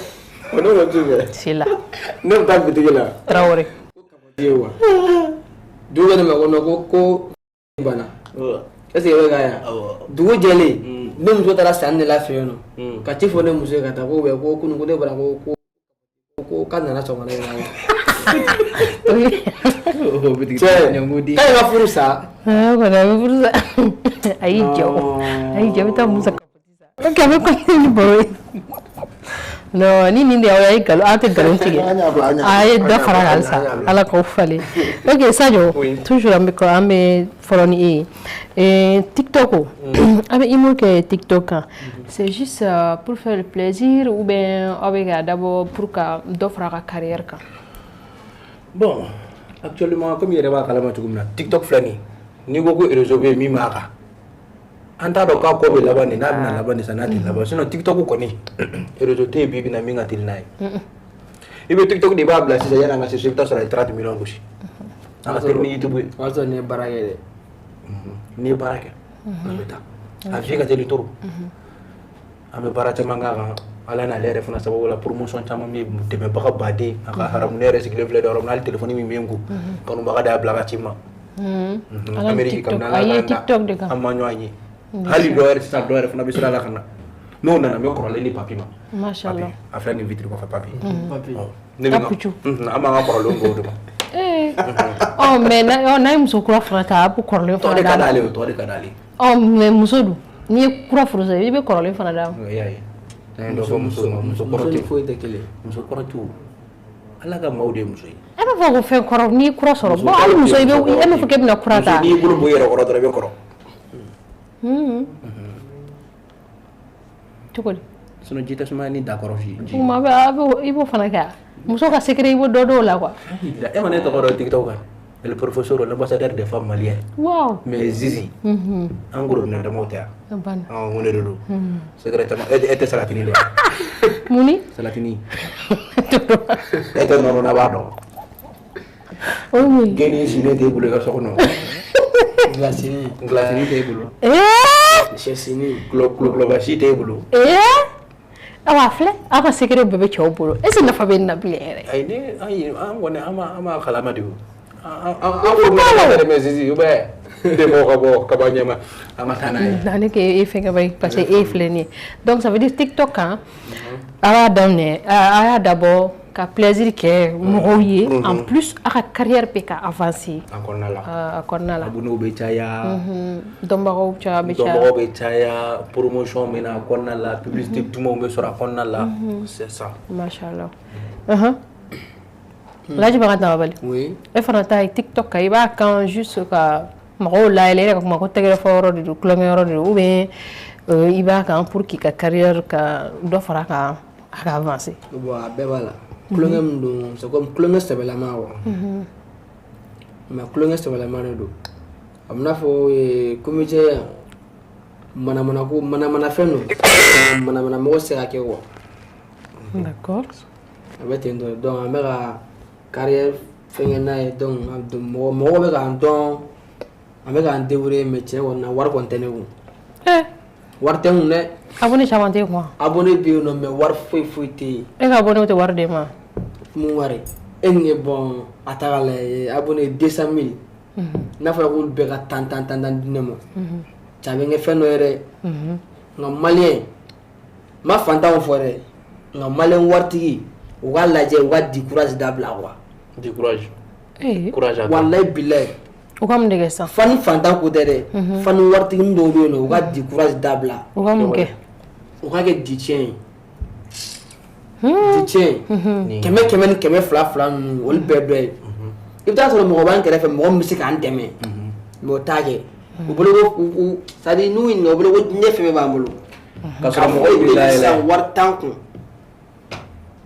O de ko sufɛ. Sila. Ne bɛ taa bitigi la. Traoré. Ye wa. Dugu bɛ ne ma ko non, ko banna. Est ce que i bɛ ka yan? Dugu jɛlen, ne muso taara sanni de la fɛ yen nɔ. Ka ci fɔ ne muso ye ka taa ko wɛ, ko kunun ko ne bɔra ko k'a nana sɔgɔmada in na. Cɛ, k'a ye ka furu sa. Ah, kɔni a bɛ furu sa. A y'i jɔ, a y'i jɔ, a bɛ taa mun sa? Ok, an bɛ continuer ni baro ye. Non, ni nin de y'aw ye, a ye nkalon, aw tɛ nkalon tigɛ. A ye dɔ fara kan halisa, Ala k'aw falen. Ok, Sadio, toujours an bɛ kɔ, an bɛ fɔlɔ ni e ye. TikTok o, a bɛ humour kɛ TikTok kan. C'est juste pour faire le plaisir ou bien aw bɛ k'a dabɔ pour ka dɔ fara a ka carrière kan? Bon, actuellement, comme i yɛrɛ b'a kalama cogo min na, TikTok filɛ nin ye, n'i ko ko réseau bɛ yen min b'a kan, an t'a dɔn k'a ko bɛ laban de, n'a bɛna laban de sa, n'a tɛ laban. Sinon TikTok kɔni, réseau tɛ yen bi bi in na min ka teli n'a ye. I bɛ TikTok de b'a bila sisan, yanni an ka se so, i bɛ taa sɔrɔ a ye 30 millions gosi. A ka teli ni YouTube ye. O y'a sɔrɔ nin ye baara kɛ dɛ. N'i ye baara kɛ, a bɛ taa, a vie ka teli trop. An bɛ baara caman k'a kan, Ala n'ale yɛrɛ fana sababu la, promotion caman bɛ yen, dɛmɛbaga baden a ka haramu. Ne yɛrɛ sigilen filɛ yɔrɔ min na, hali téléphone min bɛ n kun, kanubaga de y'a bila ka ci n ma. Ala ni Amérique TikTok, kabini a Ala ye k'an da, TikTok de kan. An ma ɲɔgɔn ye hali dɔ yɛrɛ sisan, dɔ yɛrɛ fana bɛ sira la ka na, n'o nana, n bɛ kɔrɔlen di papi ma. Mashallah. Papi a filɛ nin vitre kɔfɛ, papi. Papi. Ɔ, ne bɛ Papucu. An b'an ka kɔrɔlenw k'o de ma. Eh. Ɔ, mais n'a ye muso kura fana ta, a bɛ kɔrɔlen Tɔ fana de d'a ka ma. d'ale ye, o tɔ de ka d'ale ye. Ɔ, mais muso dun, n'i ye kura furu sisan, i bɛ kɔrɔlen fana d'a ma. I y'a ye, n'an ye dɔ fɔ muso ma, muso kɔrɔ Muso ni tɛ foyi tɛ kelen. Muso kɔrɔ tɛ o, Ala ka maaw de ye muso ye. E b'a fɔ ko fɛn kɔrɔ, n'i ye kura sɔrɔ, bon, hali muso, i bɛ e m'a fɔ k'e bɛna kura ta. N'i y'i bolo bɔ i yɛrɛ kɔrɔ dɔrɔn, i bɛ kɔrɔ. Cogo di? Sinon ji tɛ sumaya ni da kɔrɔ fi ji. O ma a bɛ i b'o fana kɛ wa? Muso ka secret, i b'o dɔ dɔw la quoi. E ma ne tɔgɔ dɔn TikTok kan? Le professeur, l'ambassadeur des femmes maliennes. Waaw. Mais Zizi, an gorobinɛ damaw tɛ yan. A banna. Ɔn, ko ne de don. Secret caman, e tɛ salatini dɔn? Mun ni? Salatini. E tɛ nɔnɔ na b'a dɔn. O ye mun ye? Gɛni sinnen t'e bolo i ka so kɔnɔ. Gilasini. Gilasini t'e bolo. Ee! Sɛsini. Kulobasi t'e bolo. Ee! Awa, filɛ, aw ka secret bɛɛ bɛ cɛw bolo. Est ce que nafa bɛ nin na bilen yɛrɛ? Ayi, ne ayi, an kɔni an b'a kalama de o. An furu yɛrɛ, mais Zizi, ou bien de bɔ ka bɔ kaba ɲɛma, an ka taa n'a ye. Na ne k'e e fɛnkɛ ba ye parce que e filɛ nin ye. Donc ça veut dire TikTok kan, a b'a daminɛ, a y'a dabɔ ka plaisir kɛ mɔgɔw ye, en plus a ka carrière bɛ ka avancer. A kɔnɔna la. A kɔnɔna la. Abonnés bɛ caya. Dɔnbagaw caya bɛ caya. Dɔnbagaw bɛ caya, promotion bɛ na a kɔnɔna la, publicité dumanw bɛ sɔrɔ a kɔnɔna la, c'est ça. Mashallah. Laji Baga Tabali. Oui. E fana ta ye TikTok kan, i b'a kan juste ka mɔgɔw layɛlɛ, e yɛrɛ ka kuma ko tɛgɛrɛ fɔ yɔrɔ de don, tulonkɛ yɔrɔ de don, ou bien i b'a kan pour k'i ka carrière ka dɔ fara a kan, a ka avancer? Bon, a bɛɛ b'a la. Kulonkɛ min don, c'est comme kulonkɛ sɛbɛlama quoi. Mais kulonkɛ sɛbɛlama de don. A bɛ n'a fɔ comédien manamana ko manamanafɛn don. Manamana mɔgɔ tɛ se ka kɛ quoi. D'accord. A bɛ ten tɔ. Donc an bɛ ka carrière fɛnkɛ n'a ye, donc mɔgɔ mɔgɔw bɛ k'an dɔn, an bɛ k'an débrouiller, mais tiɲɛ kɔni na, wari kɔni tɛ ne kun. Eh. Wari tɛ n kun dɛ. Abonné caman tɛ kun wa? Abonné bɛ yen nɔ, mais wari foyi foyi tɛ yen. E ka abonné tɛ wari d'e ma? Mun wari? E ni ye, bon, a ta k'a lajɛ, abonné 200 000, n'a fɔra k'olu bɛɛ ka tan tan tan tan di ne ma, cɛ, a bɛ kɛ fɛn dɔ ye dɛ. Nka malien n ma fantanw fɔ dɛ, nka malien waritigi, u k'a lajɛ, u ka di courage dabila quoi. Du courage. Eh. Courage à toi. Walayi bilayi. U ka mun de kɛ sisan? Fa ni fantan ko tɛ dɛ, fa ni waritigi dɔw bɛ yen nɔ, u ka di courage dabila. U ka mun kɛ? U ka kɛ di tiɲɛ ye, di tiɲɛ kɛmɛ kɛmɛ ni kɛmɛ fila fila ninnu, olu bɛɛ dɔ ye. I bɛ taa sɔrɔ mɔgɔ b'an kɛrɛfɛ, mɔgɔ min bɛ se k'an dɛmɛ, mais o t'a kɛ. U bolo ko u c'est à dire n'u ɲininka, u bolo ko diɲɛ fɛn bɛɛ b'an bolo. K'a sɔrɔ mɔgɔ b'i layɛlɛ. Sisan wari t'an kun.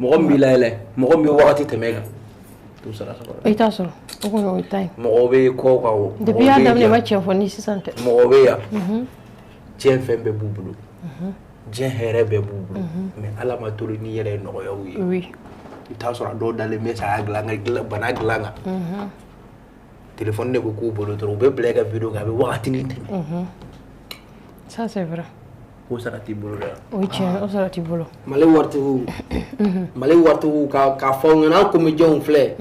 Mɔgɔ min b'i layɛlɛ, mɔgɔ min bɛ wagati tɛmɛ e kan, t'o sara sɔrɔ. I t'a sɔrɔ, o kɔni o ye ta ye. Mɔgɔ bɛ kɔ kan o. Depuis i y'a daminɛ, i ma tiɲɛ fɔ ni sisan tɛ. Mɔgɔ bɛ yan, diɲɛ fɛn bɛɛ b'u bolo, diɲɛ hɛrɛ bɛɛ b'u bolo, mais Ala ma tolo ni yɛrɛ ye nɔgɔyaw ye. I bɛ taa sɔrɔ a dɔw dalen bɛ saya dilan kan, bana dilan kan, téléphone de bɛ k'u bolo dɔrɔn, u bɛ bila i ka vidéo kan, a bɛ wagatinin tɛmɛ. Ça c'est vrai. K'o sara t'i bolo dɛ. O ye tiɲɛ, o sara t'i bolo. Mali waritigiw, Mali waritigiw, ka k'a fɔ aw ɲɛna, an comédiens filɛ,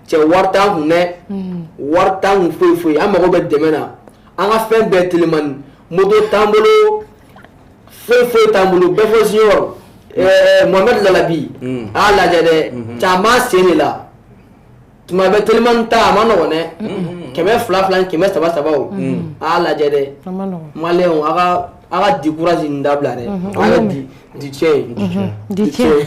cɛ, wari t'an kun dɛ, wari t'an kun foyi foyi. An mago bɛ dɛmɛ na. An ka fɛn bɛɛ telimani, moto t'an bolo, foyi foyi t'an bolo. Bɛɛ fɔ junior, Mohamed Lalabi, a y'a lajɛ dɛ, caman sen de la. Tuma bɛɛ telimani ta a ma nɔgɔn dɛ. 200 2 300 3 o. A y'a lajɛ dɛ. A ma nɔgɔn. Maliyɛnw a ka décourage nin dabila dɛ. A ka di tiɲɛ. Di tiɲɛ.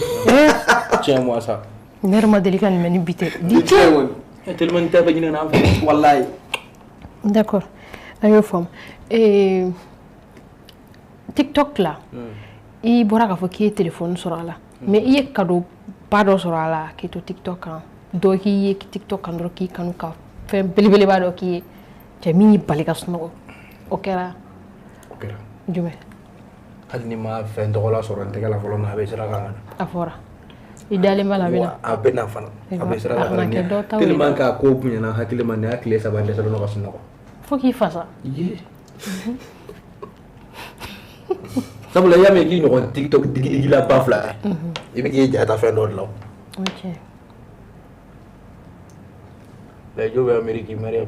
Tiɲɛ moi ça. Ne yɛrɛ ma deli ka nin mɛn ni bi tɛ. Di tiɲɛ kɔni. Telimani ta bɛ ɲini n'an fɛ. Walayi. D'accord. An y'o faamu. TikTok la. I bɔra k'a fɔ k'i ye téléphone sɔrɔ a la. Mais i ye cadeau ba dɔ sɔrɔ a la k'i to TikTok kan. Dɔ k'i ye TikTok kan dɔrɔn k'i kanu ka fɛn belebeleba dɔ k'i ye. Cɛ min y'i bali ka sunɔgɔ. O kɛra. O kɛra. Jumɛn? Hali ni ma fɛn tɔgɔla sɔrɔ n tɛgɛ la fɔlɔ nka a bɛ sira kan ka na. A fɔra. I dalen b'a la a bɛ na. A bɛ na fana. A bɛ sira kan ka na. Tellement k'a ko bonyana hakili ma nin y'a tile 3 dɛsɛlen don ka sunɔgɔ. Fo k'i fasa. Ye. Sabula i y'a mɛn k'i ɲɔgɔn TikTok digidigi ba fila. I bɛ k'i ja ta fɛn dɔ de la. O ye tiɲɛ. Lajo bɛ Amérique Mariam.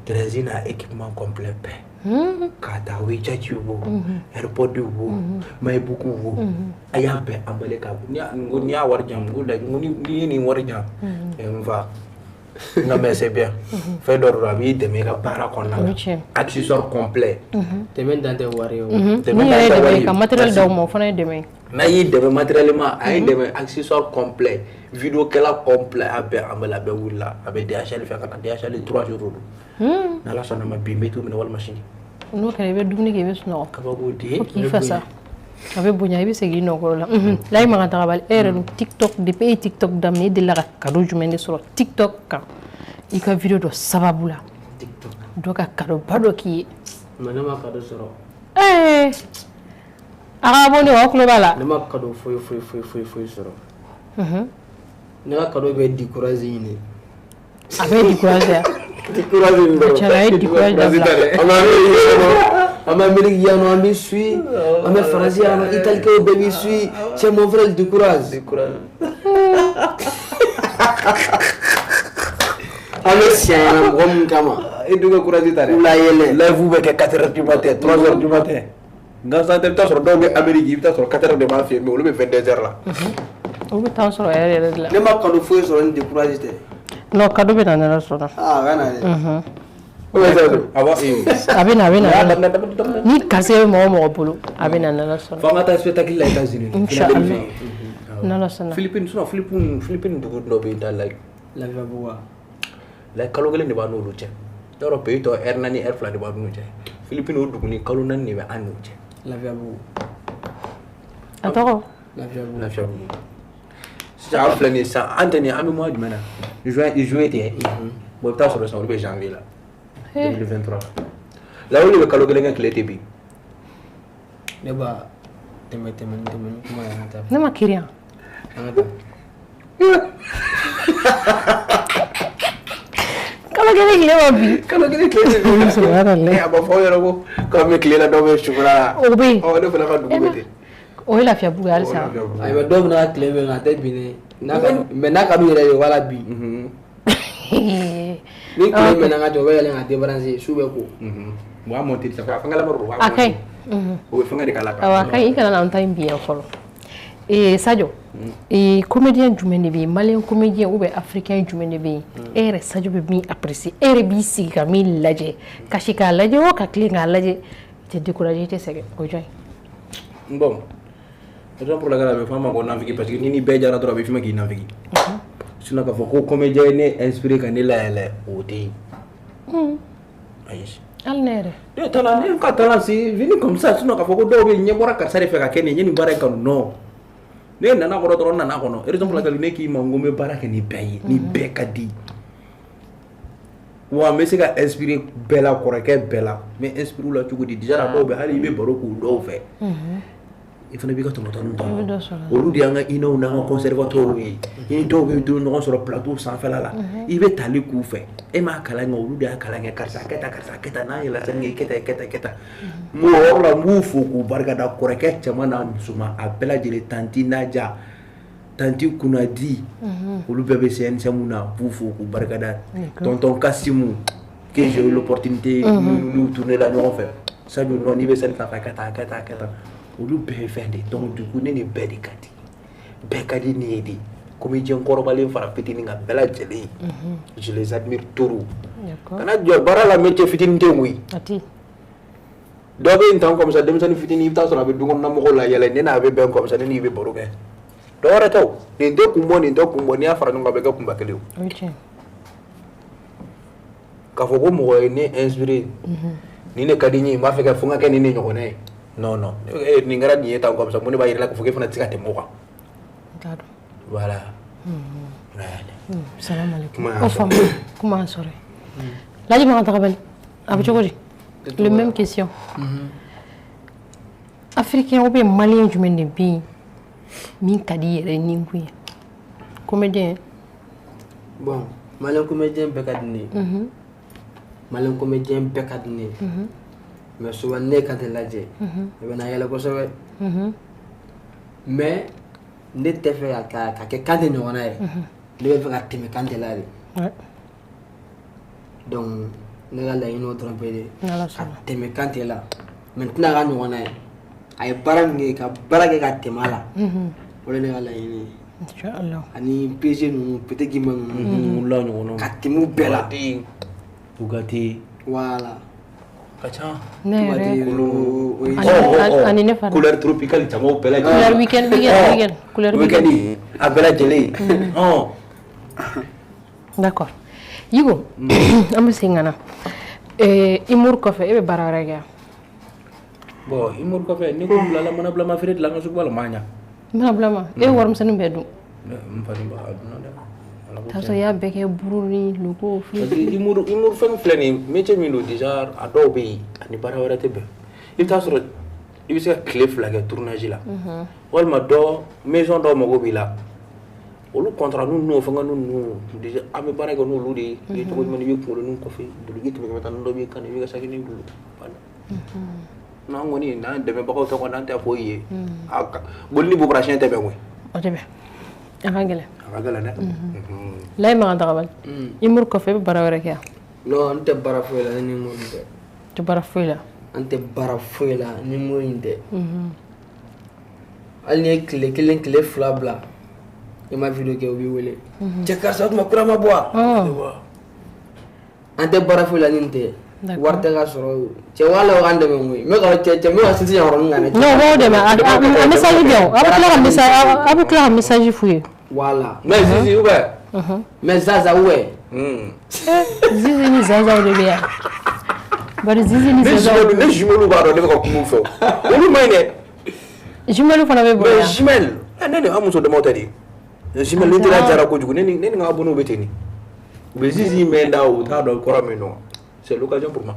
Treize n'a équipement complet bɛɛ. K'a ta WeChat wo, AirPod wo, MacBook wo, a y'a bɛɛ emballé k'a n ko n'i y'a wari di yan, n ko laji n ko n'i ye nin wari di yan, n fa. Non mais c'est bien. Fɛn dɔ don a b'i dɛmɛ i ka baara kɔnɔna la. Accessoire complet. Dɛmɛ dan tɛ wari ye o. Dɛmɛ dan tɛ wari ye. Ka matériel d'aw ma o fana ye dɛmɛ ye. N'a y'i dɛmɛ matériellement a y'i dɛmɛ accessoire complet vidéo kɛla complet a bɛɛ emballé a bɛɛ wulila a bɛ DHL fɛ ka na DHL 3 jours don. N'Ala sɔnna ma bi n bɛ t'u minɛ walima sini. N'o kɛra i bɛ dumuni kɛ i bɛ sunɔgɔ. Kabako den. Fo k'i fasa. A bɛ bonya i bɛ segin i nɔkɔrɔ la. Layi Makan Tagabali e yɛrɛ dun TikTok depuis e ye TikTok daminɛ e delila ka cadeau jumɛn de sɔrɔ TikTok kan i ka vidéo dɔ sababu la. TikTok. Dɔ ka cadeau ba dɔ k'i ye. Mais ne ma cadeau sɔrɔ. A ka abonné aw tulo b'a la. Ne ma cadeau foyi foyi foyi foyi foyi sɔrɔ. Ne ka cadeau bɛ découragé ɲini. A bɛ découragé. Découragé ɲini dɔrɔn. Tiɲɛ na a ye découragé dabila. An bɛ Amérique yan nɔ an bɛ suit an bɛ Faransi yan nɔ Italikaw bɛɛ b'i suit cɛ mon frère décourage. Décourage. An bɛ siɲɛ mɔgɔ min kama. E dun ka courage ta dɛ. K'u layɛlɛ. Live bɛ kɛ 4 heures du matin 3 heures du matin. Gansan tɛ i bɛ taa sɔrɔ dɔw bɛ Amérique i bɛ taa sɔrɔ 4 heures de b'an fɛ yen mais olu bɛ 22 heures la. Olu bɛ taa sɔrɔ heure yɛrɛ de la. Ne ma cadeau foyi sɔrɔ ni décourage tɛ. Non cadeau bɛ na n'Ala sɔnna. Ah a ka na dɛ. A b'a A bɛ na a bɛ na. Ni garisɛgɛ bɛ mɔgɔ o mɔgɔ bolo a bɛ na n'Ala sɔnna. Fo an ka taa spectacle la États-Unis. Inchallah. N'Ala sɔnna. Philippines sinon Philippines dugu dɔ bɛ yen ta like. Lafiyabugu wa. Like kalo kelen de b'an n'olu cɛ. Yɔrɔ pays tɔ heure 4 heure 2 de b'an n'u cɛ. Philippines o dugu ni kalo 4 de bɛ an n'u cɛ. Lafiyabugu. A tɔgɔ? Lafiyabugu. Lafiyabugu. Sisan an filɛ nin ye sisan an tɛ nin an bɛ mois jumɛn na? Juin juillet tɛ. Bon i bɛ taa sɔrɔ sisan olu bɛ janvier la. 2023. La olu bɛ kalo kelen kɛ tile tɛ bin. Ne b'a tɛmɛ tɛmɛ tɛmɛ ni kuma ye an ka taa. Ne ma kirin yan. An ka taa. Kalo kelen tile ma bin. Kalo kelen tile tɛ bin. Subhanallah. A ma fɔ aw ɲɛna ko k'an bɛ tile la dɔw bɛ sufɛla la. O bɛ yen. Ɔ ne fana ka dugu bɛ ten. O ye Lafiyabugu ye halisa. Ayiwa dɔw bɛna ka tile bɛ nka a tɛ bin dɛ. N'a ka mais n'a ka d'u yɛrɛ ye u b'a la bin. Ni tile mɛnna ka jɔ u bɛ yɛlɛn ka débrancher su bɛ ko. U b'a monter sisan a fɛngɛlama don u b'a A ka ɲi. O bɛ fɛngɛ de k'a la. Awɔ a ka ɲi i kana na an ta in bin yan fɔlɔ. Sadio comédien jumɛn de bɛ yen malien comédien ou bien africain jumɛn de bɛ yen e yɛrɛ Sadio bɛ min apprécier e yɛrɛ b'i sigi ka min lajɛ ka si k'a lajɛ o ka tilen k'a lajɛ i tɛ décourager i tɛ sɛgɛn o ye jɔn ye. Bon raison pour laquelle a bɛ fɔ an ma ko nafigi parce que ni ni bɛɛ jara dɔrɔn a bɛ f'i ma k'i nafigi. Sinon k'a fɔ ko comédien ye ne inspiré ka ne layɛlɛ o tɛ yen. Ayi. Hali ne yɛrɛ. Ne talent ne ka talent c'est venu comme ça sinon k'a fɔ ko dɔw bɛ yen ɲɛ bɔra karisa de fɛ ka kɛ nin ye n ye nin baara in kanu non. Ne nana kɔrɔ dɔrɔn n nana kɔnɔ raison pour laquelle ne k'i ma n ko n bɛ baara kɛ ni bɛɛ ye ni bɛɛ ka di. Wa n bɛ se ka inspiré bɛɛ la kɔrɔkɛ bɛɛ la n bɛ inspiré u la cogo di déjà dɔw bɛ hali i bɛ baro k'u dɔw fɛ. I fana b'i ka tɔmɔtɔni tɔmɔ olu de y'an ka hinɛw n'an ka conservateurs ye i ni dɔw bɛ don ɲɔgɔn sɔrɔ plateau sanfɛla la i bɛ tali k'u fɛ e m'a kalan kɛ olu de y'a kalan kɛ karisa kɛ tan karisa kɛ tan n'a yɛlɛla scène kan i kɛ tan i kɛ tan i kɛ tan n b'o yɔrɔ la n b'u fo k'u barikada kɔrɔkɛ cɛman n'a musoman a bɛɛ lajɛlen tanti Naja tanti Kunadi olu bɛɛ bɛ CNSM na n b'u fo k'u barikada tonton Kasimu que j'ai eu l'opportunité n'u tourner la ɲɔgɔn fɛ Sadio non n'i bɛ scène sanfɛ a kɛ tan a kɛ tan a kɛ tan olu bɛɛ ye fɛn de donc du coup ne ni bɛɛ de ka di bɛɛ ka di ne ye de Comédien kɔrɔbalen fara fitinin kan bɛɛ lajɛlen, je les admire trop. Kana jɔ baara la, métier fitinin tɛ yen koyi. Dɔ bɛ yen tan comme ça, denmisɛnnin fitinin, i bɛ taa sɔrɔ a bɛ dukɔnɔna mɔgɔw la yɛlɛ, ne n'a bɛ bɛn comme ça, ne n'i bɛ baro kɛ. Dɔ wɛrɛ tɛ o, nin tɛ kun bɔ, nin tɛ kun bɔ, n'i y'a fara ɲɔgɔn kan, a bɛ kɛ kunba kelen o. K'a fɔ ko mɔgɔ ye ne inspiré, nin de ka di n ye, n b'a fɛ ka fo n ka kɛ nin de ɲɔgɔnna ye, non non, nin kɛra nin ye tan comme ça, mun de b'a yira la k'a fɔ k'e fana tɛ se ka tɛmɛ o kan? Voilà. Salam alaikum. O faamu, kuma y'an sɔrɔ. Laji Makan Tagabali, a bɛ cogo di? Le même question. Africain ou bien malien jumɛn de bɛ yen min ka di i yɛrɛ ni kun ye? Comédien. Bon, malien comédien bɛɛ ka di ne ye. Malien comédien bɛɛ ka di ne ye. Mais souvent ne ka tɛ lajɛ. Ne bɛ na yɛlɛ kosɛbɛ. Mais ne tɛ fɛ ka kɛ Kante ɲɔgɔnna ye. Ne bɛ fɛ ka tɛmɛ Kante la de. Donc ne ka laɲini o dɔrɔn pe de. Ka tɛmɛ Kante la. Mais n tɛna k'a ɲɔgɔnna ye. A ye baara min kɛ, ka baara kɛ ka tɛmɛ a la. O de ye ne ka laɲini ye. Ani PSG ninnu, Petit Guimba ninnu. Olu la ɲɔgɔnnaw. Ka tɛmɛ u bɛɛ la. Bugatti. Voilà. Ka ca. Ne yɛrɛ. Ani ne fana. Couleur tropicale jamaw bɛɛ lajɛlen. Couleur weekend, weekend, weekend. Couleur weekend. A bɛɛ lajɛlen. D'accord. Yigo, an bɛ segin ka na. Humour kɔfɛ, e bɛ baara wɛrɛ kɛ wa? Bon, humour kɔfɛ, ne ko n bilala mana bilama feere de la n ka sugu ba la, maa ɲa. Mana bilama, e ye warimisɛnnin bɛɛ dun. N fa ni ba a dunna dɛ. T'a sɔrɔ i y'a bɛɛ kɛ buru ni loko. Parce que humour fɛn filɛ nin ye, métier min don déjà, a dɔw bɛ yen ani baara wɛrɛ tɛ bɛn. I bɛ taa sɔrɔ i bɛ se ka tile 2 kɛ tournage la. Walima dɔ maison dɔw mago b'i la. Olu contrat ninnu n'o fɛngɛ ninnu déjà, an bɛ baara kɛ n'olu de ye. I ye cogo jumɛn, i bɛ kunkolo ninnu kɔfɛ, duloki 100 tan dɔ b'i kan, i b'i ka sakinin dulon. N'an kɔni n'an dɛmɛbagaw tɛ kɔni, an tɛ foyi ye. Boli ni bobara siyɛn tɛ bɛn koyi. O tɛ bɛn. A ka gɛlɛn. A ka gɛlɛn dɛ. Layi Makan Tagabali, humour kɔfɛ, e bɛ baara wɛrɛ kɛ wa? Non, n tɛ baara foyi la ni humour tɛ. Tɛ baara foyi la. An tɛ baara foyi la ni humour in tɛ. Hali n'i ye tile 1 tile 2 bila, i ma vidéo kɛ, u b'i wele. Cɛ karisa, o tuma kura ma bɔ wa? An tɛ baara foyi la ni nin tɛ. Wari tɛ ka sɔrɔ. Cɛ wala k'an dɛmɛ koyi. N bɛ ka cɛ n bɛ ka sinsin yan yɔrɔnin kan dɛ. Non, o b'aw dɛmɛ. A message bɛ yan. Aw bɛ tila ka message, aw bɛ tila ka message f'u ye. Voilà. Mais Zizi ou bien? Mais Zaza ou bien? Zizi ni Zaza de bɛ yan. Bari Zizi ni Zaza. Ne jumelles b'a dɔn ne bɛ ka kuma u fɛ. Olu ma ɲi dɛ. Jumelles fana bɛ bɔ yan. Mais jumelles, ne ni an muso damaw tɛ de. Jumelles ni teliya jara kojugu, ne ni n ka abonnéw bɛ ten de. U bɛ Zizi mɛn da, u t'a dɔn kɔrɔ min don. C'est l'occasion pour moi.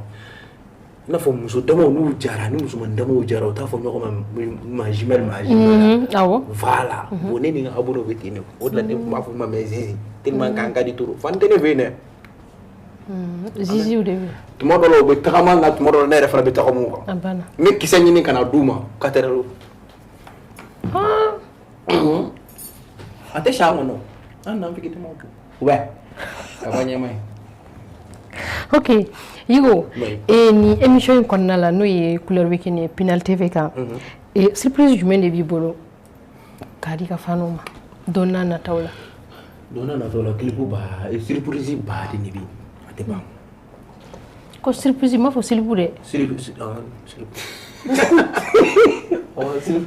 I n'a fɔ muso damaw n'u jara, ni musoman damaw jara, u t'a fɔ ɲɔgɔn ma jumelle, ma jumelle. Awɔ. Voilà. Bon, ne ni n ka abonnéw bɛ ten de. O de la ne tun b'a fɔ ma mais Zizi tellement k'an ka di trop. Fan tɛ ne fɛ yen dɛ. Ziziw de bɛ yen. Tuma dɔ la u bɛ tagama n kan, tuma dɔ la ne yɛrɛ fana bɛ tagama u kan. A banna. N bɛ kisɛ ɲini ka na d'u ma 4 heures. A tɛ si an kɔnɔ. An n'an figi tɛ maaw kɛ. Ouais. A ka ɲɛma ye. Ok, Yigo, e ni émission in kɔnɔna la, n'o ye Couleur Weekend ye Pinal TV kan, surprise jumɛn de b'i bolo k'a di ka faniw ma don n'a nataw la? Don n'a nataw la, clip ba, surprise ba de bɛ yen, a tɛ ban. Ko surprise, n m'a fɔ silipu dɛ. Surprise.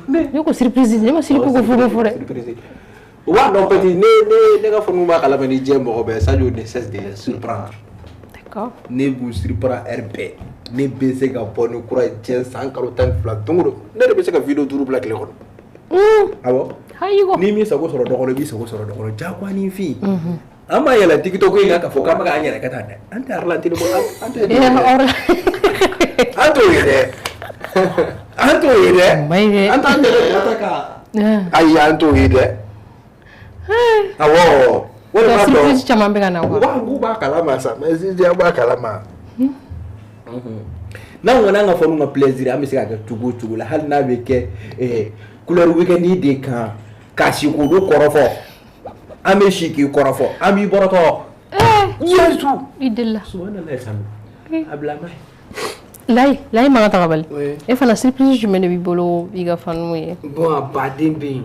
Ne ko surprise, ne ma silipu ko fo dɛ. U b'a dɔn petit, ne ka faniw b'a kalama ni diɲɛ mɔgɔ bɛɛ, Sadio ne cesse de surprendre. Ne b'u surprend heure bɛɛ. Ne bɛ se ka bɔ ni kura ye diɲɛ san kalo 12 don o don. Ne de bɛ se ka vidéo 5 bila tile kɔnɔ. Awɔ. N'i m'i sago sɔrɔ dɔ kɔnɔ, i b'i sago sɔrɔ dɔ kɔnɔ. Diyagoya ni fin. An b'a yɛlɛ TikTok in kan k'a fɔ k'an bɛ k'an yɛrɛ kɛ tan dɛ. An tɛ ralenti bɔ. An tɛ. An t'o ye dɛ. An t'o ye dɛ. An t'an yɛrɛ ta ka. Ayi, an t'o ye dɛ. Awɔ. Surprise caman bɛ ka na quoi. U b'a kalama sa, mais Zizi an b'a kalama. N'an kɔni an ka fɔ n'u ka plaisir, an bɛ se ka kɛ cogo o cogo la, hali n'a bɛ kɛ couleur weekend de kan, ka si k'olu kɔrɔfɔ, an bɛ si k'i kɔrɔfɔ, an b'i bɔrɔtɔ. Yesu. I delila. Subhanallah sanu. A bila ma ye. Layi, Layi Makan Tagabali. Oui. E fana, surprise jumɛn de b'i bolo i ka fanu ye? Bon, a baden bɛ yen.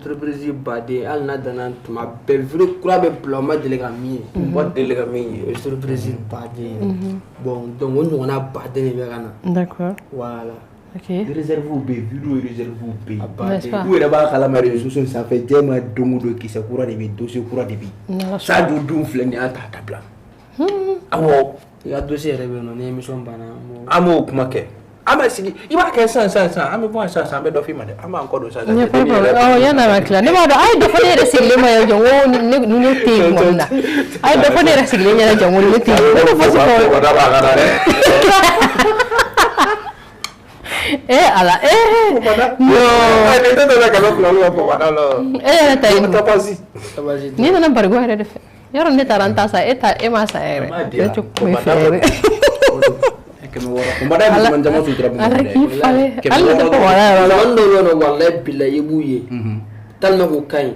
Surprise baden, hali n'a danna tuma bɛɛ, vidéo kura bɛ bila, o ma deli ka min ye. Ma deli ka min ye. O ye surprise baden ye. Bon, donc o ɲɔgɔnna baden de bɛ ka na. D'accord. Voilà. Ok. Réserve bɛ yen, vidéo réserve bɛ yen. A N'est-ce baden. pas? U yɛrɛ b'a kalama, réseaux sociaux sanfɛ, jɛma don o don, kisɛ kura de bɛ yen, dossier kura de bɛ yen. N'Ala sɔnna. Sadio dun filɛ nin ye, an t'a dabila. Awɔ. I ka dossier yɛrɛ bɛ yen nɔ, ni émission banna an b'o. An b'o kuma kɛ. An bɛ sigi, i b'a kɛ sisan sisan sisan, an bɛ bɔ yan sisan sisan, an bɛ dɔ f'i ma dɛ, an b'an kɔ don sisan. Il n'y a pas de problème. Awɔ, yanni a ka tila, ne b'a dɔn a ye dɔ fɔ ne yɛrɛ sigilen ma yan jɔ, n ko ni ne tɛ yen tuma min na, a ye dɔ fɔ ne yɛrɛ sigilen ɲɛna jɔ, n ko ni ne tɛ yen, ne bɛ fosi fɔ. Eh Ala, eh non, e yɛrɛ ta ye nin. Tabasi. Ni nana barigo yɛrɛ de fɛ, yɔrɔ ne taara n ta san, e ta e ma san yɛrɛ, ne tɛ kuma i fɛ yɛrɛ. 600. Kumada ye musoman caman sutura. Ala k'i falen, hali ne tɛ kɔkɔla yɔrɔ la. Musomanin dɔw bɛ yen nɔ, walayi bilayi, i b'u ye tellement k'u ka ɲi,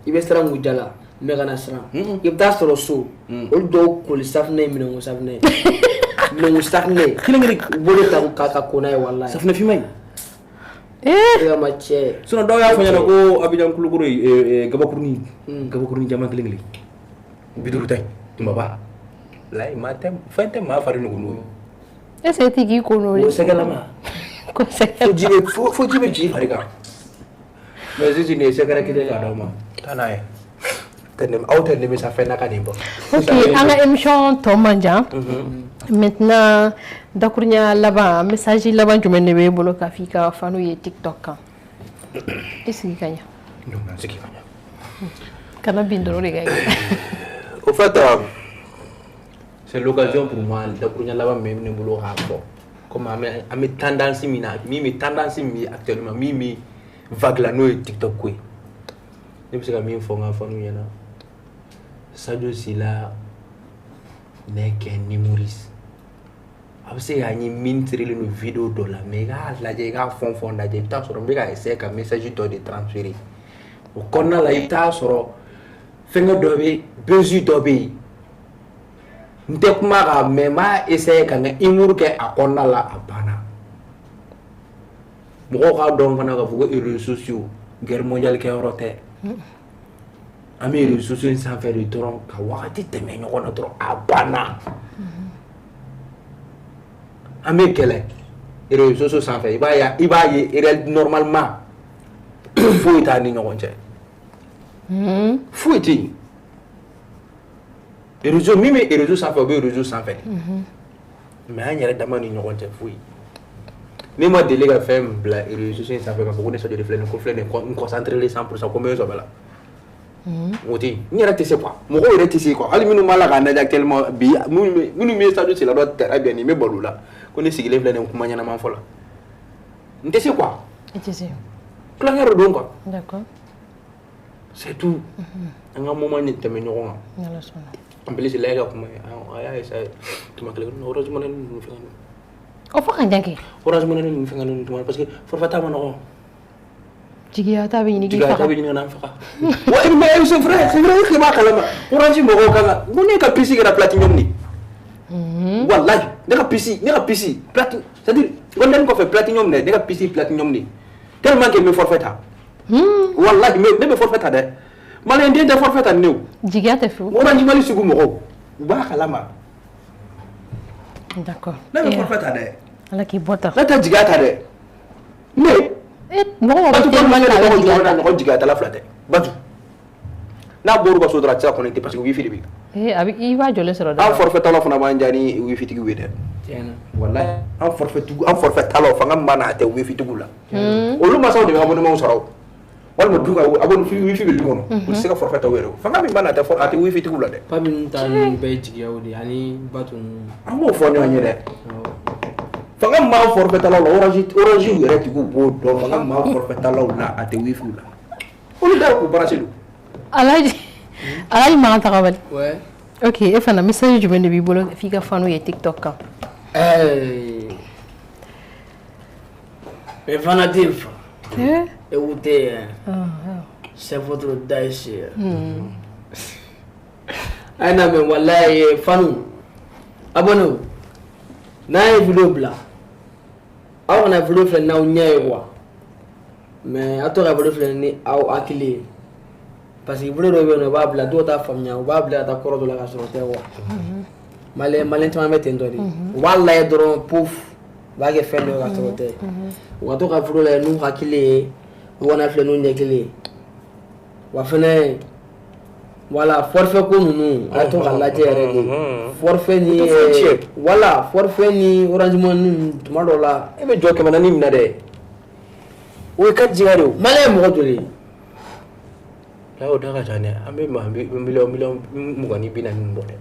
i bɛ siran k'u jala, mais kana siran, i bɛ taa sɔrɔ so, olu dɔw koli safunɛ ye, minɛnko safunɛ ye, minɛnko safunɛ Kelen kelen. U b'o de ta ka ko n'a ye, walayi. Safunɛ finman in. Eh E ka ma cɛ. Sinon dɔw y'a fɔ n ɲɛna ko Abidjan Kulukoro ye gabakurunin, gabakurunin jama kelen kelen 50 ta in kumaba Layi, maa tɛ, fɛn tɛ maa fari nugu n'o ye. Est-ce que t'i k'i ko n'o O ye? sɛgɛlama. Ko sɛgɛ. Fo ji bɛ fo ji bɛ ci i fari kan. Mais sisan nin ye sɛgɛrɛ kelen k'a d'aw ma. Taa n'a ye. Tɛ aw tɛ nimisa fɛn na ka nin bɔ. Ok, an ka émission tɔ man jan. Maintenant, dakurunya laban, message laban jumɛn de b'e bolo k'a f'i ka fanu ye TikTok kan? I sigi ka ɲa. Non, n sigi ka ɲa. Kana bin dɔrɔn de ka ɲi. Au fait, c'est l'occasion pour moi, dakurunya laban min bɛ ne bolo k'a fɔ, comme an bɛ tendance min na, min bɛ tendance min bɛ actuellement, min bɛ vague la, n'o ye TikTok ko ye. Ne bɛ se ka min fɔ n ka fanu ɲɛna, Sadio Sila n'est qu'un humoriste. A bɛ se k'a ye min sirilen don vidéo dɔ la, mais i k'a lajɛ, i k'a fɔn fɔn lajɛ, i bɛ taa sɔrɔ n bɛ ka essayer ka message dɔ de transférer. O kɔnɔna la, i bɛ taa sɔrɔ fɛnkɛ dɔ bɛ, buzz dɔ bɛ yen. N tɛ kuma kan, mais n b'a essayer ka n ka humour kɛ a kɔnɔna la, a banna. Mɔgɔw k'a dɔn fana k'a fɔ ko réseaux sociaux, guerre mondiale kɛyɔrɔ tɛ. An bɛ réseaux sociaux in sanfɛ de dɔrɔn ka wagati tɛmɛ ɲɔgɔn na dɔrɔn, a banna. An bɛ kɛlɛ réseaux sociaux sanfɛ, i b'a ye réel, normalement foyi t'an ni ɲɔgɔn cɛ. Foyi tɛ yen. Réseau min bɛ réseau sanfɛ, o bɛ réseau sanfɛ, mais an yɛrɛ dama ni ɲɔgɔn cɛ, foyi. Ne ma deli ka fɛn bila réseaux sociaux in sanfɛ k'a fɔ ko ne Sadio de filɛ nin, ko filɛ nin, n concentré 100% ko n bɛ n sɔbɛ la. O tɛ yen. N yɛrɛ tɛ se quoi, mɔgɔw yɛrɛ tɛ se quoi, hali minnu b'a la k'a lajɛ actuellement bi, minnu bɛ Sadio Sila dɔn très bien, nin bɛ balo la ko ne sigilen filɛ nin kuma ɲɛnama fɔ la, n tɛ se quoi. I tɛ se. Tulonkɛ de don quoi. D'accord. C'est tout. An ka moment ni tɛmɛ ɲɔgɔn kan. N'Ala sɔnna. En plus, Layi ka kuma ye, a y'a essayé tuma kelen, Orange Money ninnu fɛngɛ ninnu. O fɔ ka jan kɛ. Orange Money ninnu fɛngɛ ninnu tuma, parce que forfait ta ma nɔgɔn. Jigiya ta bɛ ɲini k'i Jigiya ta faga. bɛ ɲini ka n'an faga. Ouais, mais c'est vrai, c'est vrai que b'a kalama. Orange mɔgɔw kan ka, n ko ne ka puce kɛra platinum de ye. Wallahi, ne ka puce platine, c'est à dire golden kɔfɛ platinum dɛ, ne ka puce platinum de. Tellement que n bɛ forfait ta. Wallahi, ne bɛ forfait ta dɛ. Malien den tɛ forfait ta ni ne o. Jigiya tɛ fiyewu. Orange Mali sugu mɔgɔw, u b'a kalama. D'accord. Ne bɛ forfait ta dɛ. Ala k'i bɔ ta. Ne tɛ jigiya ta dɛ. Ne. Eh, mɔgɔ mɔgɔ Batu tɛ mali la, a bɛ jigiya ta. Ɲɔgɔn jigiya tala fila tɛ. Batu. N'a bɔr'u ka so dɔrɔn, a tɛ se ka connecter parce que wifi de bɛ yen. Eh, a bɛ i b'a jɔlen sɔrɔ An dɛ. forfait talaw fana b'an diya ni wifi tigiw ye dɛ. Tiɲɛna. Wallahi, an forfait tigiw, an forfait talaw, fanga min b'an na, a tɛ wifi tigiw la. Olu masaw de bɛ abonnement sara o. Walima du ka abonnement wifi bɛ du kɔnɔ. U tɛ se ka forfait ta u yɛrɛ ye. Fanga min b'an na, a tɛ wifi tigiw la dɛ. Papi ninnu ta ninnu bɛɛ ye jigiyaw de ye ani Batu ninnu. An b'o fɔ ɲɔgɔn ye dɛ. Fanga min b'an forfait talaw la, Orange yɛrɛ tigiw b'o dɔn, fanga min b'an forfait talaw la, a tɛ wifi la. Olu da k'u branché don. Alaji, Alaji Makan Tagabali. Ouais. Ok, e fana, message jumɛn de b'i bolo f'i ka fanu ye TikTok kan? Hey. Mes fanatiques, Eh? écoutez, hein, c'est votre daïs. Ay non mais wallahi fanu, abonnez-vous. N'an ye vidéo bila, aw kana vidéo filɛ n'aw ɲɛ ye quoi, mais aw to ka vidéo filɛ ni aw hakili ye, parce que vidéo dɔw bɛ yen nɔ, u b'a bila, dɔw t'a faamuya, u b'a bila ka taa kɔrɔ dɔ la ka sɔrɔ o tɛ quoi. Malien caman bɛ ten tɔ de, u b'a lajɛ dɔrɔn, pouf, u b'a kɛ fɛn dɔ ye ka sɔrɔ o tɛ. U ka to ka vidéo lajɛ n'u hakili ye, u kana filɛ n'u ɲɛ kelen ye. Wa fɛnɛ, voilà, forfait ko ninnu, a ye to ka lajɛ yɛrɛ de, forfait ni voilà, forfait ni Orange Money ninnu, tuma dɔw la. E bɛ jɔ 400 min na dɛ, o ye 4 giga de o. Malien ye mɔgɔ joli ye? La, o da ka ca dɛ, an bɛ maa 20 miliyɔn 40 bɔ dɛ.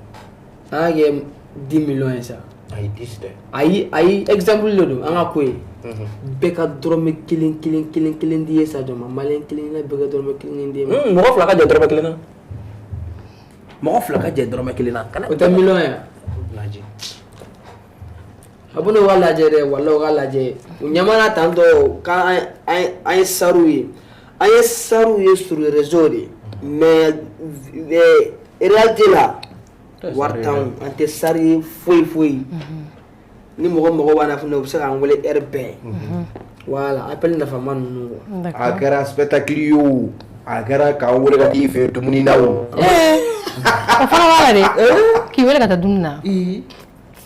An y'a kɛ 10 millions ye sa. Ayi, 10 dɛ. Ayi ayi, exemple de don, an ka ko ye. Bɛɛ ka dɔrɔmɛ kelen kelen kelen kelen di ye Sadio ma, malien kelen kelen bɛɛ ka dɔrɔmɛ kelen kelen di ye. Mɔgɔ fila ka jɛ dɔrɔmɛ kelen na, mɔgɔ fila ka jɛ dɔrɔmɛ kelen na. O tɛ miliyɔn ye. Lajɛ. A bɛ n'o ka lajɛ dɛ, walahi o ka lajɛ. U ɲɛ na tantɔ k'an an ye sariw ye, an ye sariw ye sur les réseaux de, mais réalité la, wari t'anw, an tɛ sari ye foyi foyi. Ni mɔgɔ mago b'an na fɛnɛ, u bɛ se k'an wele heure bɛɛ. Voilà, appel nafama ninnu quoi. A kɛra spectacle ye o, a kɛra k'an wele ka t'i fɛ dumuni na o. O fana b'a la dɛ, k'i wele ka taa dumuni na.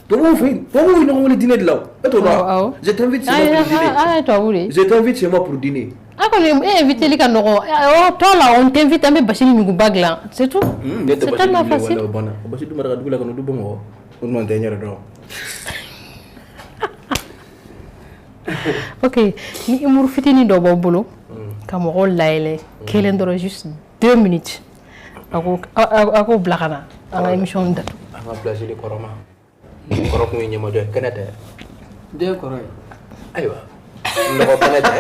Tubabuw fɛ yen, tubabuw ye ɲɔgɔn wele dîner de la o. E t'o dɔn? Je t'invite chez moi pour dîner. An ye tubabu de ye. Je t'invite chez moi pour dîner. A kɔni e invité ka nɔgɔn o tɔ la, on t'invite, an bɛ basi ni ɲuguba dilan, c'est tout. Ne tɛ C'est tellement facile. O banna, o basi dun mara ka dugu la ka na du Bamakɔ. O tuma n tɛ n yɛrɛ dɔn. Ok, ni humour fitinin dɔ b'aw bolo ka mɔgɔw layɛlɛ kelen dɔrɔn, juste 2 minutes, a k'o bila ka na an ka émission datugu. An ka place de kɔrɔ ma, kɔrɔ kun ye ɲɛmajɔ ye, kɛnɛ tɛ. Den kɔrɔ ye. Ayiwa, nɔgɔ kɛnɛ tɛ,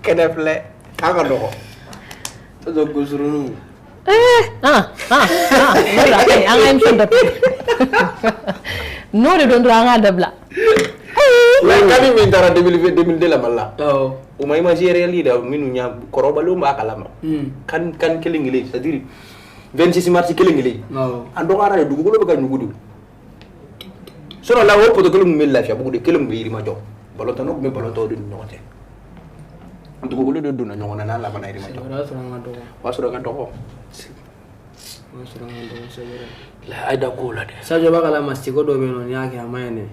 kɛnɛ filɛ k'a ka nɔgɔ. Sadio gosuruninw. Ah ah ah, an ka émission datugu n'o de don dɔrɔn, an k'a dabila. CAN min taara 2002 la Mali la, Awɔ. o ma image réelle yira minnu ɲa kɔrɔbalenw b'a kalama. CAN kelen kelen, c'est à dire 26 mars kelen kelen. Awɔ. A dɔgɔyara de, dugukolo bɛ ka ɲugu de. Sinon la, o poto kelen tun bɛ Lafiyabugu de, kelen tun bɛ Yirimajɔ, balontannaw tun bɛ balontan o de ni ɲɔgɔn cɛ. Dugukolo de donna ɲɔgɔn na n'a labanna Yirimajɔ. O y'a sɔrɔ an ka dɔgɔ. O y'a sɔrɔ ka dɔgɔ. O y'a sɔrɔ an ka dɔgɔ, c'est vrai. La, a ye da kow la dɛ. Sadio b'a kalama, siko dɔ bɛ yen nɔ, n'i y'a kɛ a ma ɲi dɛ.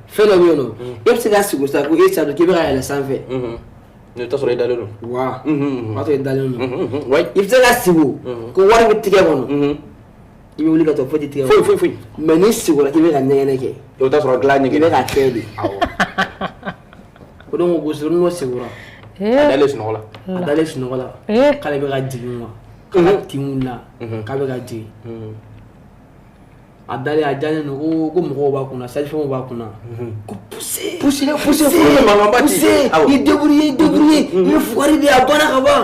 Fɛn dɔ bɛ yen nɔ, e bɛ se ka sigi sa ko e Sadio k'i bɛ ka yɛlɛ sanfɛ. Ne t'a sɔrɔ i dalen don. Wa o b'a sɔrɔ i dalen don. Wayi. I bɛ se ka sigi ko wari bɛ tigɛ kɔnɔ, i bɛ wuli ka taa foyi tɛ tigɛ. Foyi foyi foyi. Mais n'i sigila k'i bɛ ka ɲɛgɛnɛ kɛ, I bɛ taa sɔrɔ dilan i ɲɛgɛn. bɛ ka kɛ de. Awɔ. O donc gosurunin dɔ sigira. A dalen sunɔgɔ la. A dalen sunɔgɔ la. K'ale bɛ ka jigin wa? K'a tin wulila k'a bɛ ka jigin. A dalen, a jalen don ko mɔgɔw b'a kunna, sage-femme b'a kunna. Ko pousser. Pousser, pousser, pousser, mankan ba ci. Pousser. Awɔ. I débrouiller, i débrouiller. I bɛ fugari de, a banna ka ban.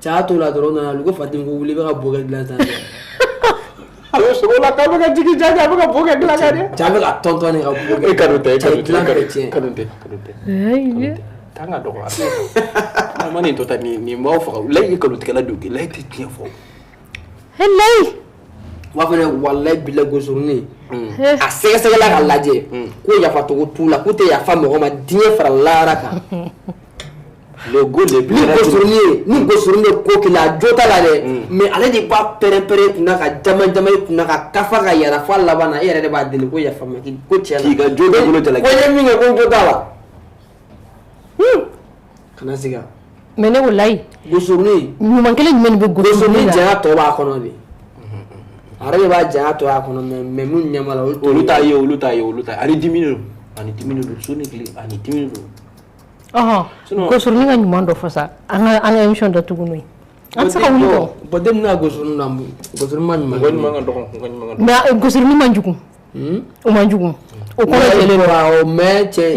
Cɛ y'a t'o la dɔrɔn, o nana ko Fatim ko wuli, i bɛ ka bo kɛ dilan sanfɛ. A bɛ sogo la k'a bɛ ka jigin jaja, a bɛ ka bo kɛ dilan kan dɛ. Cɛ bɛ ka tɔntɔn de ka bo kɛ. E kanu tɛ, e Cɛ kanu tɛ, dilan bɛɛ tiɲɛ. kanu tɛ, kanu tɛ. K'an ka dɔgɔ. A ma nin tɔ ta nin b'aw faga. Layi ye nkalontigɛla de ye, layi tɛ tiɲɛ fɔ. Layi. U b'a fɔ ne walayi bilayi gosurunin. A sɛgɛsɛgɛla ka lajɛ ko yafacogo t'u la, k'u tɛ yafa mɔgɔ ma diɲɛ fara lahara kan. Le go le Ni gosurunin ye, ni gosurunin ye ko k'i la, a jo t'a la dɛ, mais ale de b'a pɛrɛn-pɛrɛn i kunna ka jama jama i kunna ka kafa ka yɛlɛ f'a laban na, e yɛrɛ de b'a deli ko yafa ma ko tiɲɛ na. K'i ka jo bɛɛ bolo jalaki. Ko n ye min kɛ, ko n jo t'a la. Kana siga. Mais ne ko Layi. Gosurunin. Ɲuman kelen jumɛn de bɛ gosurunin Gosurunin la? janya tɔ b'a kɔnɔ de. A yɛrɛ de b'a janya tɔ y'a kɔnɔ, mais minnu ɲɛ b'a la, olu t'a ye, olu t'a ye, olu t'a ye. Ani diminen don, ani diminen don, su ni tile ani diminen don. Ɔhɔn, gosurunin ka ɲuman dɔ fɔ sa, an ka émission datugu n'o ye. An tɛ se ka wuli kɔ. Bon, den ninnu ka gosurunin na, gosurunin ma ɲuman. Mɔgɔ ɲuman ka dɔgɔ, mɔgɔ ɲuman ka dɔgɔ. Mais gosurunin man jugu. O man jugu. O kɔrɔ jɛlen don. Awɔ, mais cɛ.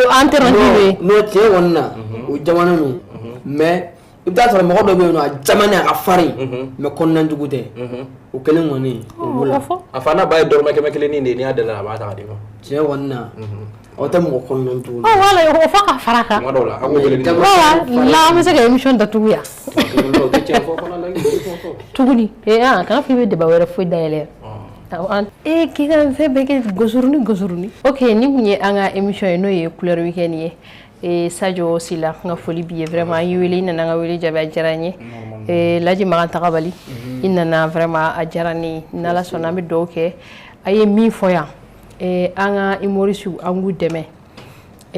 An tɛ Non, tiɲɛ kɔni na, o jamana ninnu, mais i bɛ taa sɔrɔ mɔgɔ dɔ bɛ yen nɔ, a jamana a ka farin, mais kɔnɔna jugu tɛ. O kelen kɔni, o b'o la. A fa n'a ba ye dɔrɔmɛ 100 nin de ye, n'i y'a deli a b'a ta k'a d'i ma. Tiɲɛ kɔni na, aw tɛ mɔgɔ kɔnɔna jugu. Ɔ wala, o fɔ ka fara kan. Tuma dɔw la, an k'o kelen di. Voilà, la an bɛ se ka émission datugu yan. O tɛ tiɲɛ fɔ fana la, o tɛ tiɲɛ fɔ. Tuguni, ee ah, kana fɔ i bɛ débat wɛrɛ foyi dayɛlɛ. E k'i ka fɛn bɛɛ kɛ gosuruni gosuruni. Ok, nin kun ye an ka émission ye, n'o ye Couleur Weekend ye. Sadio Sila, n ka foli b'i ye. Vraiment, an y'i wele, i nana an ka wele jaabi, a diyara n ye. Laji Makan Tagabali, i nana, vraiment a diyara ne ye. N'Ala sɔnna, an bɛ dugawu kɛ. A ye min fɔ yan, an ka humoriste, an k'u dɛmɛ. A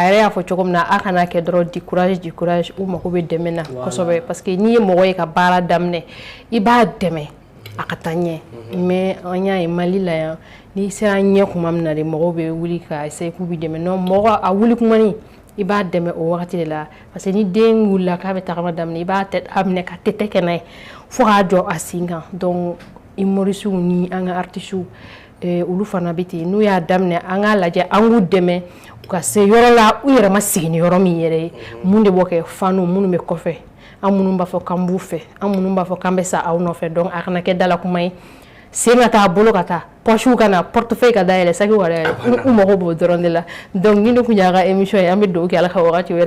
yɛrɛ y'a fɔ cogo min na, a kana kɛ dɔrɔn du courage, du courage. U mago bɛ dɛmɛ na kosɛbɛ, parce que n'i ye mɔgɔ ye ka baara daminɛ, i b'a dɛmɛ a ka taa ɲɛ. Mais an y'a ye Mali la yan, n'i sera ɲɛ kuma min na de, mɔgɔw bɛ wuli ka essayer k'u b'i dɛmɛ. Non, mɔgɔ a wuli kumani, i b'a dɛmɛ o wagati de la, parce que ni den wulila k'a bɛ tagama daminɛ, i b'a a minɛ ka tɛtɛ kɛ n'a ye fo k'a jɔ a sen kan. Donc humoriste ni an ka artistes, olu fana bɛ ten. N'u y'a daminɛ, an k'a lajɛ, an k'u dɛmɛ u ka se yɔrɔ la u yɛrɛ ma sigi ni yɔrɔ min yɛrɛ ye. Mun de b'o kɛ? Fanu minnu bɛ kɔfɛ, an minnu b'a fɔ k'an b'u fɛ, an minnu b'a fɔ k'an bɛ sa aw nɔfɛ. Donc a kana kɛ dala kuma ye, sen ka taa, bolo ka taa, poche ka na, portefeuille ka dayɛlɛ, sac ka dayɛlɛ, u mago b'o dɔrɔn de la. Donc ni ne kun y'a ka émission ye, an bɛ dugawu kɛ Ala ka wagati wɛrɛ.